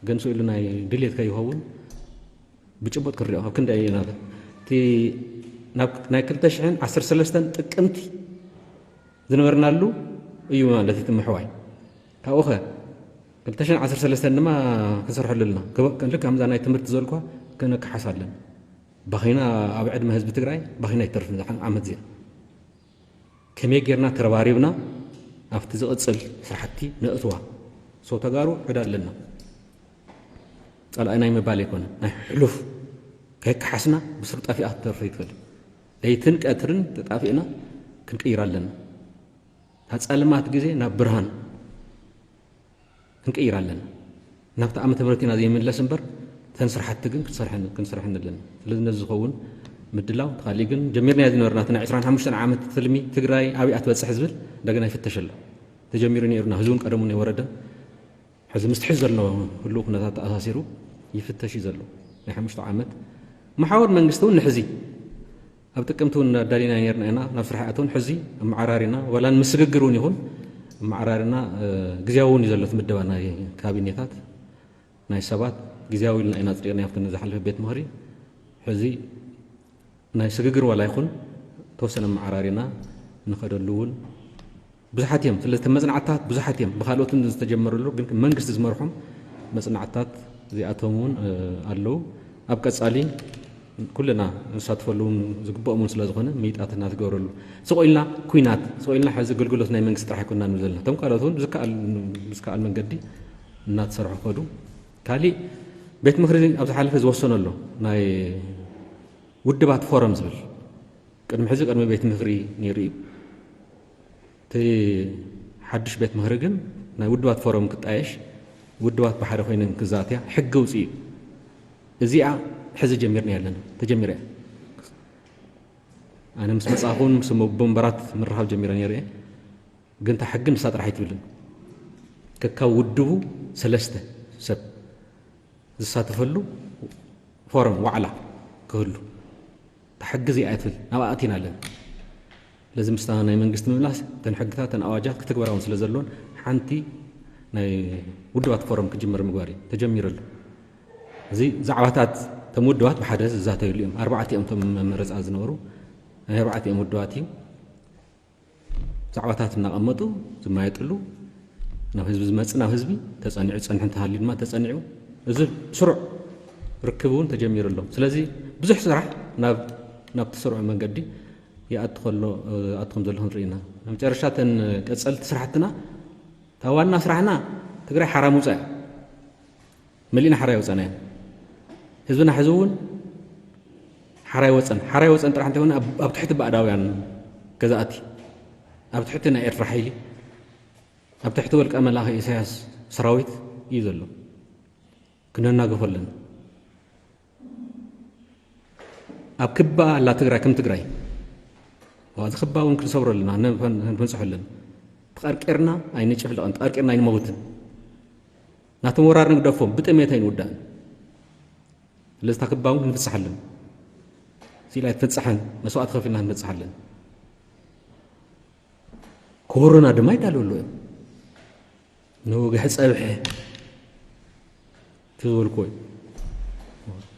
ግን ስኡ ኢሉ ናይ ድሌት ከይኸውን ብጭቡጥ ክሪኦ ካብ ክንደይ ኢና እቲ ናብ ናይ ክልተ ሽሕን ዓሰርተ ሰለስተን ጥቅምቲ ዝነበርናሉ እዩ ማለት እቲ ምሕዋይ። ካብኡ ኸ ክልተ ሽሕን ዓሰርተ ሰለስተን ድማ ክንሰርሐሉ ኣለና። ክበ-፣ ልክ ከምዛ ናይ ትምህርቲ ዘልኳ ክነከሓስ ኣለና። ባኺና ኣብ ዕድመ ህዝቢ ትግራይ ባኺና ኣይተርፍን። እዛ ዓመት እዚኣ ከመይ ጌርና ተረባሪብና ኣብቲ ዝቕጽል ስራሕቲ ነእትዋ። ሶ ተጋሩ ዕዳ ኣለና። ጸላኢ ናይ ምባል ኣይኮነ፣ ናይ ሕሉፍ ከይከሓስና ብስሩ ጠፊኣ ክትተርፍ ይትኽእል። ለይትን ቀትርን ተጣፊእና ክንቅይር ኣለና። ካብ ጸልማት ግዜ ናብ ብርሃን ክንቅይር ኣለና። ናብቲ ዓመተ ምህረት ኢና ዘይምለስ እምበር፣ እተን ስራሕቲ ግን ክንሰርሐን፣ ክንሰርሐን ኣለና። ስለዚ ነዚ ዝኸውን ምድላው፣ እቲ ካሊእ ግን ጀሚርናዮ ዝነበርና፣ እቲ ናይ ዕስራን ሓሙሽተን ዓመት ትልሚ ትግራይ ኣበይ እያ ትበጽሕ ዝብል እንደገና ይፍተሽ ኣሎ። ተጀሚሩ ነይሩና፣ ህዝቢ እውን ቀደሙ ኣይወረደን። ሕዚ ምስቲ ሕዚ ዘሎ ህሉው ኩነታት ተኣሳሲሩ ይፍተሽ እዩ ዘሎ። ናይ ሓሙሽተ ዓመት መሓውር መንግስቲ እውን ንሕዚ ኣብ ጥቅምቲ እውን ኣዳሊና ነርና ኢና። ናብ ስራሕ ኣተውን ሕዚ ኣመዓራሪና፣ ዋላ ንምስግግር እውን ይኹን ኣመዓራሪና፣ እ፣ ግዝያዊ እውን እዩ ዘሎ እቲ ምደባ ናይ ካቢኔታት ናይ ሰባት ግዝያዊ ኢልና ኢና ኣጽዲቕና ኣብቲ ዝሓለፈ ቤት ምኽሪ። ሕዚ ናይ ስግግር ዋላ ይኹን ተወሰነ ኣመዓራሪና ንኸደሉ እውን ብዙሓት እዮም። ስለዚ እቲ መጽናዕትታት ብዙሓት እዮም። ብኻልኦትን ዝተጀመረሉ ግን መንግስቲ ዝመርሖም መጽናዕትታት እዚኣቶም እውን፣ እ፣ ኣለዉ። ኣብ ቀጻሊ ኩልና ንሳተፈሉ እውን ዝግበኦም እውን ስለ ዝኾነ ምይጣት እናተገብረሉ ስቕ ኢልና ኩናት፣ ስቕ ኢልና ሕዚ ኣገልግሎት ናይ መንግስቲ ጥራሕ ኣይኮንና ንብል ዘለና። እቶም ካልኦት እውን ብዝከኣል፣ ብዝከኣል መንገዲ እናተሰርሑ ከዱ። ካሊእ ቤት ምኽሪ ኣብ ዝሓለፈ ዝወሰኖ ኣሎ ናይ ውድባት ፎረም ዝብል ቅድሚ ሕዚ ቅድሚ ቤት ምኽሪ ነይሩ እዩ። እቲ ሓድሽ ቤት ምኽሪ ግን ናይ ውድባት ፎረም ክጣየሽ፣ ውድባት ብሓደ ኮይነን ክዛትያ ሕጊ ኣውፅኡ እዩ። እዚኣ ሕዚ ጀሚርና ኣለና፣ ተጀሚራ እያ። ኣነ ምስ መጻእኹን ምስ ወንበራት ምርኻብ ጀሚረ ነይረ እየ። ግን እታ ሕጊ ንሳ ጥራሕ ኣይትብልን። ከካብ ውድቡ ሰለስተ ሰብ ዝሳተፈሉ ፎረም ዋዕላ ክህሉ። ተሕግዝ እያ ኣይትብል፣ ናብኣ ኣቲና ኣለና። ስለዚ ምስታ ናይ መንግስቲ ምምላስ፣ እተን ሕግታት፣ እተን ኣዋጃት ክትግበራውን ስለ ዘለዎን፣ ሓንቲ ናይ ውድባት ፎረም ክጅመር ምግባር እዩ። ተጀሚሩ ኣሎ። እዚ ዛዕባታት፣ እቶም ውድባት ብሓደ ዝዛተዩሉ እዮም። ኣርባዕተ እዮም እቶም መመረፃ ዝነበሩ። ናይ ኣርባዕተ እዮም ውድባት እዩ። ዛዕባታት እናቐመጡ ዝማየጥሉ፣ ናብ ህዝቢ ዝመጽእ ናብ ህዝቢ ተጸኒዑ፣ ዝጸንሐ እንተሃልዩ ድማ ተጸኒዑ፣ እዚ ስሩዕ ርክብ እውን ተጀሚሩ ኣሎ። ስለዚ ብዙሕ ስራሕ ናብ፣ ናብቲ ስሩዕ መንገዲ ይኣቱ ከሎ፣ ይኣቱ ከም ዘሎ ክንርኢ ኢና። ኣብ መጨረሻ እተን ቀጸልቲ ስራሕትና፣ እታ ዋና ስራሕና ትግራይ ሓራ ምውጻእ እያ። መሊእና ሓራ ይወጸና እያ። ህዝብና ሕዚ እውን ሓራ ይወጸን፣ ሓራ ይወጸን ጥራሕ እንተይኮነ ኣብ፣ ኣብ ትሕቲ ባዕዳውያን ገዛእቲ፣ ኣብ ትሕቲ ናይ ኤርትራ ሓይሊ፣ ኣብ ትሕቲ ወልቀ መላኺ ኢሳያስ ሰራዊት እዩ ዘሎ። ክነናገፎ ኣለና። ኣብ ክባ ኣላ ትግራይ፣ ከም ትግራይ። ዋ፣ እዚ ክባ እውን ክንሰብሮ ኣለና፣ ነ-፣ ክንበጽሖ ኣለና። ተቐርቂርና ኣይንጭፍለቕን፣ ተቐርቂርና ኣይንመውትን። ናቶም ወራር ንግደፎም፣ ብጥሜት ኣይንውዳእን። ስለዚ እታ ክባ እውን ክንፍጽሓለን። ስኢላ ኣይትፍንጻሕን፣ መስዋእቲ ከፊልና ክንፍጽሓለን። ክወሩና ድማ ይዳለዉ ኣለዉ እዮም። ንወግሒ ጸብሒ እቲ ዝበልኩዎ እዩ።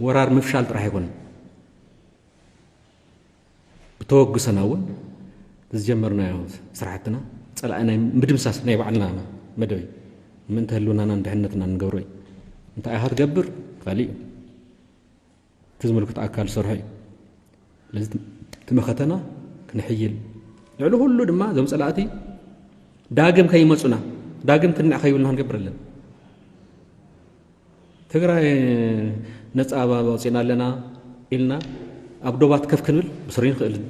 ወራር ምፍሻል ጥራሕ ኣይኮነን። ብተወግሰና እውን ዝጀመርናዮ ስራሕትና ጸላኢ ናይ ምድምሳስ ናይ ባዕልና መደብ እዩ። ምእንቲ ህልውናናን ድሕነትናን ንገብሮ እዩ። እንታይ ኢኻ ትገብር? ካሊእ እዩ። እቲ ዝምልክቶ ኣካል ዝሰርሖ እዩ። ስለዚ እቲ መኸተና ክነሕይል፣ ልዕሊ ኩሉ ድማ እዞም ጸላእቲ ዳግም ከይመጹና፣ ዳግም ክንዕ ከይብልና ክንገብር ኣለና። ትግራይ ነጻ ኣውጺእና ኣለና ኢልና ኣብ ዶባት ከፍ ክንብል ብስሩ ይንኽእልን።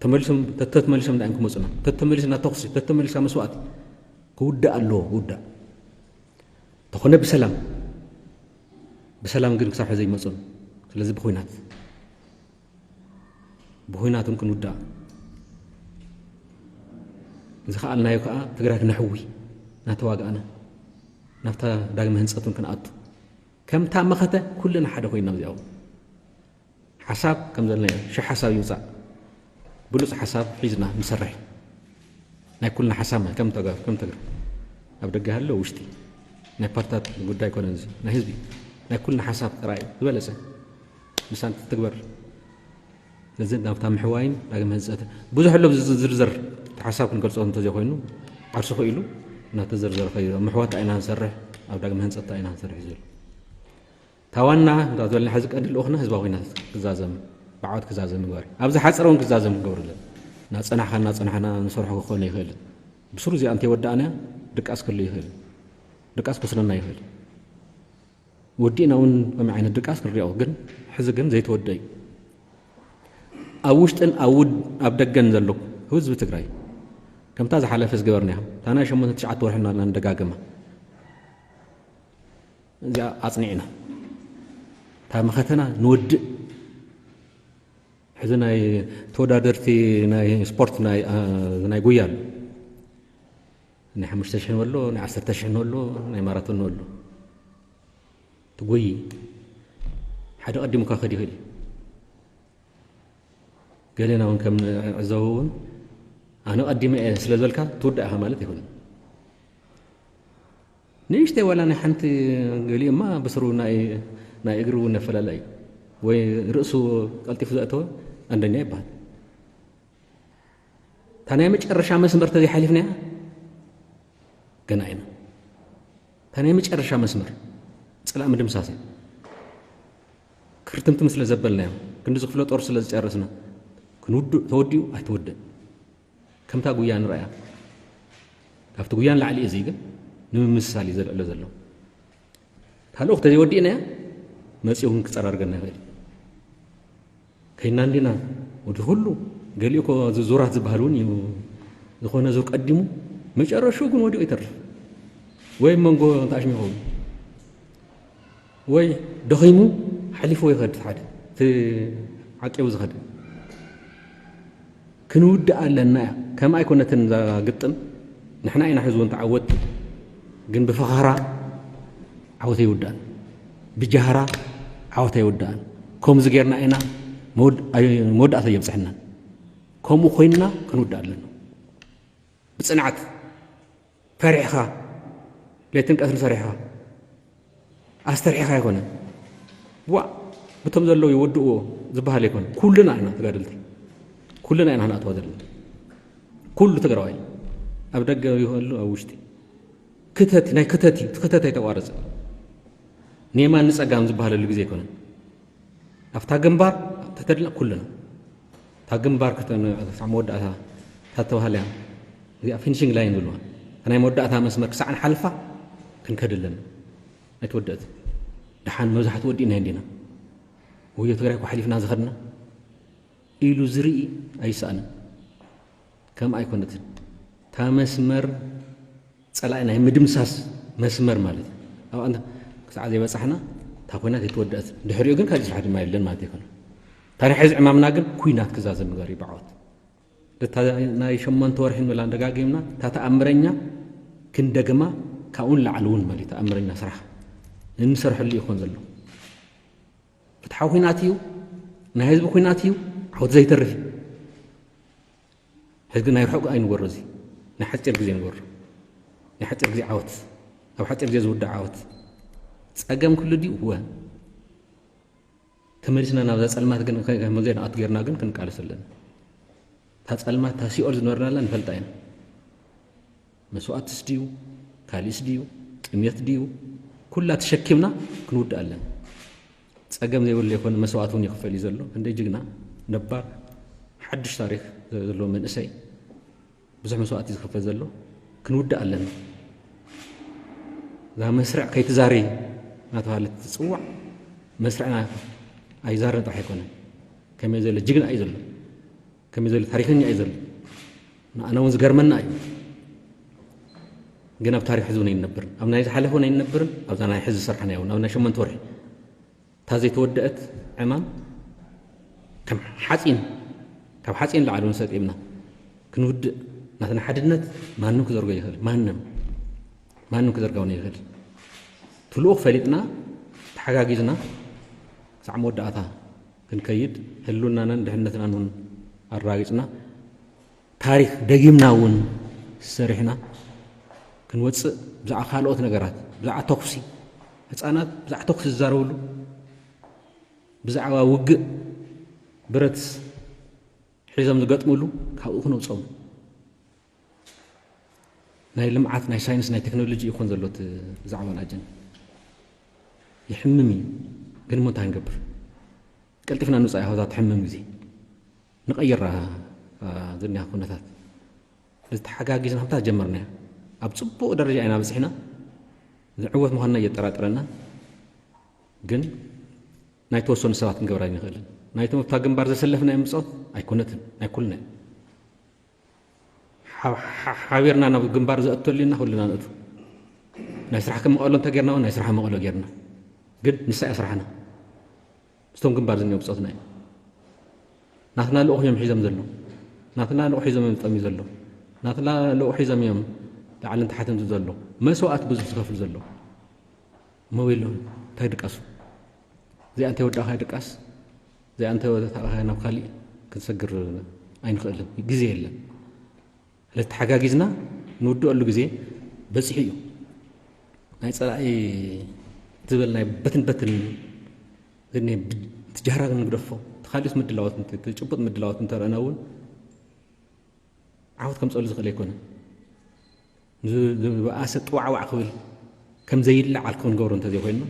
ተመሊሶም፣ ተተመሊሶም ዳእም ክመጹና፣ ተተመሊስና ተኹሲ፣ ተተመሊስና መስዋእቲ ክውዳእ ኣለዎ፣ ክውዳእ። ተኾነ ብሰላም፣ ብሰላም ግን ክሳብ ሕዚ ይመጹን። ስለዚ ብኹናት፣ ብኹናት እውን ክንውዳእ ዝኸኣልናዮ ከኣ ትግራይ ክነሕዊ እናተዋጋእና ናብታ ዳግመ ህንጸት እውን ክንኣቱ። ከምታ መኸተ ኩልና ሓደ ኮይንና ኣብዚኣ እውን ሓሳብ ከም ዘለናዮ፣ ሽሕ ሓሳብ ይውጻእ። ብሉጽ ሓሳብ ሒዝና ንሰርሕ። ናይ ኩልና ሓሳብ ማለት ከም ተጋሩ፣ ከም ትግረ። ኣብ ደገ ሃሎ ውሽጢ። ናይ ፓርታት ጉዳይ ኮነ እዚ፣ ናይ ህዝቢ። ናይ ኩልና ሓሳብ ጥራይ ዝበለጸ። ንሳን ትግበር። ስለዚ ናብታ ምሕዋይን ዳግም ህንጸት ብዙሕ ኣሎ፣ ዝርዝር እቲ ሓሳብ ክንገልጾ እንተዘይኮይኑ፣ ዓርሱ ክኢሉ እናተዘርዘረ ከይዱ። ኣብ ምሕዋት እንታይ ኢና ንሰርሕ፣ ኣብ ዳግም ህንጸት እንታይ ኢና ንሰርሕ ዝብል። እታ ዋና እንዳ ዝበልና ሕዚ ቀንዲ ልኡኽና ህዝባዊ ኩናት ክዛዘም፣ ብዓወት ክዛዘም ምግባር እዩ። ኣብ ዝሓጸረ እውን ክዛዘም ክንገብር ኣለና። እናጸናሕካ እናጸናሕና ንሰርሖ ክኾን ይኽእል። ብስሩ እዚኣ እንተይወዳእና ድቃስ ክህሉ ይኽእል። ድቃስ ክወስደና ይኽእል። ወዲእና እውን ከምዚ ዓይነት ድቃስ ክንሪኦ፣ ግን ሕዚ ግን ዘይተወደእ እዩ። ኣብ ውሽጥን ኣብ ውድ-፣ ኣብ ደገን ዘሎ ህዝቢ ትግራይ ከምታ ዝሓለፈ ዝገበርናያ፣ እታ ናይ ሸሞንተ ትሽዓተ ወርሒ እናበልና ንደጋግማ። እዚኣ ኣጽኒዕና፣ እታ መኸተና ንወድእ። ሕዚ ናይ ተወዳደርቲ ናይ ስፖርት ናይ፣ አ፣ ናይ ጉያ ኣሎ። ናይ ሓሙሽተ ሽሕን ኣሎ፣ ናይ ዓሰርተ ሽሕን ኣሎ፣ ናይ ማራቶን ኣሎ። ትጎዪ፣ ሓደ ቀዲሙካ ክኸድ ይኽእል እዩ። ገሌና እውን ከም ንዕዘቦ እውን፣ ኣነ ቀዲመ እየ ስለ ዝበልካ ትውዳእ ኢኻ ማለት ኣይኮነን። ንእሽተይ ዋላ ናይ ሓንቲ ገሊኡማ ብስሩ ናይ፣ ናይ እግሪ እውን ኣፈላላይ እዩ። ወይ ርእሱ ቀልጢፉ ዘእተወ ኣንደኛ ይበሃል። እታ ናይ መጨረሻ መስመር ተዘይሓሊፍናያ ገና ኢና። እታ ናይ መጨረሻ መስመር ጸላኢ ምድምሳስ እያ። ክርትምትም ስለ ዘበልናዮ፣ ክንዲ ዝኽፍለ ጦር ስለ ዝጨረስና፣ ክንውድእ፣ ተወዲኡ ኣይትወድእ። ከምታ ጉያ ንረኣያ። ካብቲ ጉያ ንላዕሊ እዩ፣ እዚ ግን ንምምስሳል እዩ ዘልዕሎ ዘሎ። ካልኦ ተዘይወዲእናያ መጺኡ እውን ክጸራርገና ይኽእል እዩ። ከይና እንዲና ወዲ ኩሉ፣ ገሊኡ እኮ እዚ ዙራት ዝበሃል እውን እዩ። ዝኾነ ዙር ቀዲሙ፣ መጨረሽኡ ግን ወዲቑ ይተርፍ። ወይ መንጎ ተኣሽሙ ይኸውን። ወይ ደኺሙ ሓሊፍዎ ይኸድ፣ ሓደ እቲ ዓቂቡ ዝኸደ። ክንውድእ ኣለና እያ። ከም ኣይኮነትን እዛ ግጥም፣ ንሕና ኢና ሕዚ እውን ተዓወትቲ፣ ግን ብፈኸራ ዓወት ኣይውዳእን፣ ብጃህራ ዓወት ኣይውዳእን። ከምዚ ጌርና ኢና መወዳእታ የብፅሐና። ከምኡ ኮይንና ክንውዳእ ኣለና። ብፅንዓት ፈሪሕኻ፣ ለይትን ቀትርን ሰሪሕኻ ኣስተርሒኻ ኣይኮነን። ዋ ብቶም ዘለዉ ይወድእዎ ዝበሃል ኣይኮነን። ኩልና ኢና ተጋደልቲ፣ ኩልና ኢና ክንኣትዋ ዘለና። ኩሉ ትግራዋይ ኣብ ደገ ይኹን ኣብ ውሽጢ ክተት ናይ ክተት እዩ። ክተት ኣይተቋረፀ። ንየማን ንፀጋም ዝበሃለሉ ግዜ ኣይኮነን። ኣብታ ግንባር ተተድላ ኩልና እታ ግንባር ክሳዕ መወዳእታ እታ ተባህለ እያ። እዚኣ ፊኒሽንግ ላይን ዝብልዋ ናይ መወዳእታ መስመር ክሳዕ ንሓልፋ ክንከድ ኣለና። ኣይትወደእት። ደሓን መብዛሕቲ ወዲእና እንዲና ወዮ ትግራይ እኮ ሓሊፍና ዝኸድና ኢሉ ዝርኢ ኣይሰኣንን። ከም ኣይኮነትን እታ መስመር ፀላኢ ናይ ምድምሳስ መስመር ማለት እዩ። ኣብ ኣንተ ክሳዕ ዘይበፃሕና እታ ኮይናት የተወደአት ድሕሪኡ ግን ካልእ ስራሕ ድማ የለን ማለት ኣይኮነ። ታሪክ ሕዚ ዕማምና ግን ኩናት ክዛዘም ንገር ብዓወት እታ ናይ ሸሞንተ ወርሒ ንብላ ደጋጊምና እታ ተኣምረኛ ክንደግማ ካብኡን ላዕሊ እውን ማለት ተኣምረኛ ስራሕ እንሰርሐሉ ይኾን ዘሎ። ፍትሓዊ ኩናት እዩ። ናይ ህዝቢ ኩናት እዩ። ዓወት ዘይተርፍ እዩ። ሕዚ ናይ ርሑቕ ኣይንጎሮ። እዚ ናይ ሓፂር ግዜ ንጎሮ። ናይ ሓፂር ግዜ ዓወት፣ ኣብ ሓፂር ግዜ ዝውዳእ ዓወት። ፀገም ክሉ ድዩ? እወ። ተመሊስና ናብዛ ፀልማት ግን ከ- ከም ዘይንኣቱ ጌርና ግን ክንቃለስ ኣለና። እታ ፀልማት እታ ሲኦል ዝነበርናላ ንፈልጣ ኢና። መስዋእትስ ድዩ? ካሊእስ ድዩ? ጥምየት ድዩ? ኩላ ተሸኪምና ክንውድእ ኣለና። ፀገም ዘይብሉ ይኮን መስዋእት እውን ይኽፈል እዩ ዘሎ። ክንደይ ጅግና ነባር ሓድሽ ታሪክ ዘለዎ መንእሰይ ብዙሕ መስዋእት እዩ ዝኽፈል ዘሎ። ክንውድእ ኣለና። እዛ መስርዕ ከይትዛሪ እናተባሃለት ትፅዋዕ መስርዕና ኣይዛረን ጥራሕ ኣይኮነን። ከመይ ዘሎ ጅግና እዩ ዘሎ። ከመይ ዘሎ ታሪኸኛ እዩ ዘሎ። ንኣና እውን ዝገርመና እዩ። ግን ኣብ ታሪክ ህዝብና ኣይንነብርን፣ ኣብ ናይ ዝሓለፈ እውን ኣይንነብርን። ኣብዛ ናይ ሕዚ ዝሰርሐና እውን ኣብ ናይ ሸሞንተ ወርሒ እታ ዘይተወደአት ዕማም ከም ሓፂን ካብ ሓፂን ላዕሊ እውን ሰጢምና ክንውድእ ናትና ሓድነት ማንም ክዘርጎ ይኽእል። ማንም ማንም ክዘርጋውና ይኽእል። ትልኡኽ ፈሊጥና ተሓጋጊዝና ክሳዕ መወዳእታ ክንከይድ ህልውናናን ድሕነትናን እውን ኣረጋጊፅና ታሪክ ደጊምና እውን ሰሪሕና ክንወፅእ ብዛዕባ ካልኦት ነገራት ብዛዕባ ተኩሲ ህፃናት ብዛዕባ ተኩሲ ዝዛረብሉ ብዛዕባ ውግእ ብረት ሒዞም ዝገጥምሉ ካብኡ ክነውፅኦም ናይ ልምዓት ናይ ሳይንስ ናይ ቴክኖሎጂ ይኾን ዘሎ እቲ ብዛዕባ ኣጀንዳ ይሕምም እዩ። ግን ሞ እንታይ ንገብር? ቀልጢፍና ንውፃእ ያሆዛ ትሕምም ግዜ ንቐይራ ዝኒያ ኩነታት እዚ ተሓጋጊዝና ከምታ ጀመርና ኣብ ፅቡቕ ደረጃ ኢና በፂሕና። ዝዕወት ምዃንና እየጠራጥረና። ግን ናይ ተወሰኑ ሰባት ክንገብራ ኣይንኽእልን። ናይቶም ኣብታ ግንባር ዘሰለፍናዮም ብፆት ኣይኮነትን ናይ ኩልና እዩ። ሓቢርና ናብ ግንባር ዘእተሉ ኢና ኩልና ንእቱ ናይ ስራሕ ከም መቐሎ እንተጌርና እውን ናይ ስራሕ መቐሎ ጌርና። ግን ንሳ እያ ስራሕና። ምስቶም ግንባር ዝኒኦ ብፆትና እዩ። ናትና ልኡኽ እዮም ሒዞም ዘሎ። ናትና ልኡኽ ሒዞም እዮም ጠምዩ ዘሎ። ናትና ልኡኽ ሒዞም እዮም ላዕልን ታሕትን ዘሎ መስዋእት ብዙሕ ዝኸፍል ዘሎ እሞ የለውን እንታይ ድቃሱ እዚኣ እንተ ወዳእኻ ድቃስ እዚኣ እንተ ወዳእኻ ናብ ካሊእ ክንሰግር ኣይንኽእልን። ግዜ የለን። ስለዚ ተሓጋጊዝና ንውድኣሉ ግዜ በፂሑ እዩ። ናይ ፀላኢ ትብል ናይ በትን በትን ግን ትጃህራ ግን ንግደፎ ተኻሊኡስ ምድላዎት ጭቡጥ ምድላዎት እንተረአና እውን ዓወት ከምፀሉ ዝኽእል ኣይኮነን። ዝበኣሰ ጥዋዕዋዕ ክብል ከም ዘይለዓል ክንገብሮ እንተዘይኮይንና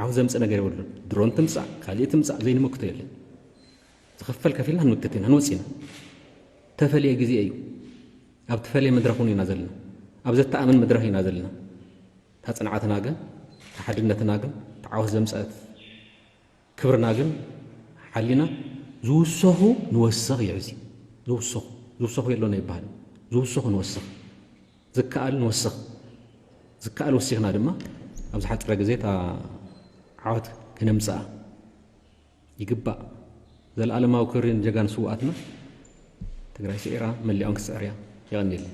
ዓወት ዘምፅእ ነገር የብሉን። ድሮን ትምፃእ ካሊእ ትምፃእ ዘይንመክቶ የለን። ዝኽፈል ከፊልና ክንምክት ኢና ንወፅ ኢና። ተፈለየ ግዜ እዩ። ኣብ ተፈለየ መድረኽ እውን ኢና ዘለና። ኣብ ዘተኣምን መድረኽ ኢና ዘለና። እታ ፅንዓትና ግን እታ ሓድነትና ግን እታ ዓወት ዘምፀአት ክብርና ግን ሓሊና ዝውሰኹ ንወስኽ ይዕዚ ዝውሰኹ ዝውሰኹ የሎና ይበሃል። ዝውሰኹ ንወስኽ ዝከኣል ንወስኽ ዝከኣል ወሲኽና ድማ ኣብ ዝሓፀረ ግዜ እታ ዓወት ክነምፅኣ ይግባእ። ዘለኣለማዊ ክብሪ ንጀጋኑ ስውኣትና። ትግራይ ስዒራ መሊኦም ክትስዕር እያ። የቐንየለይ።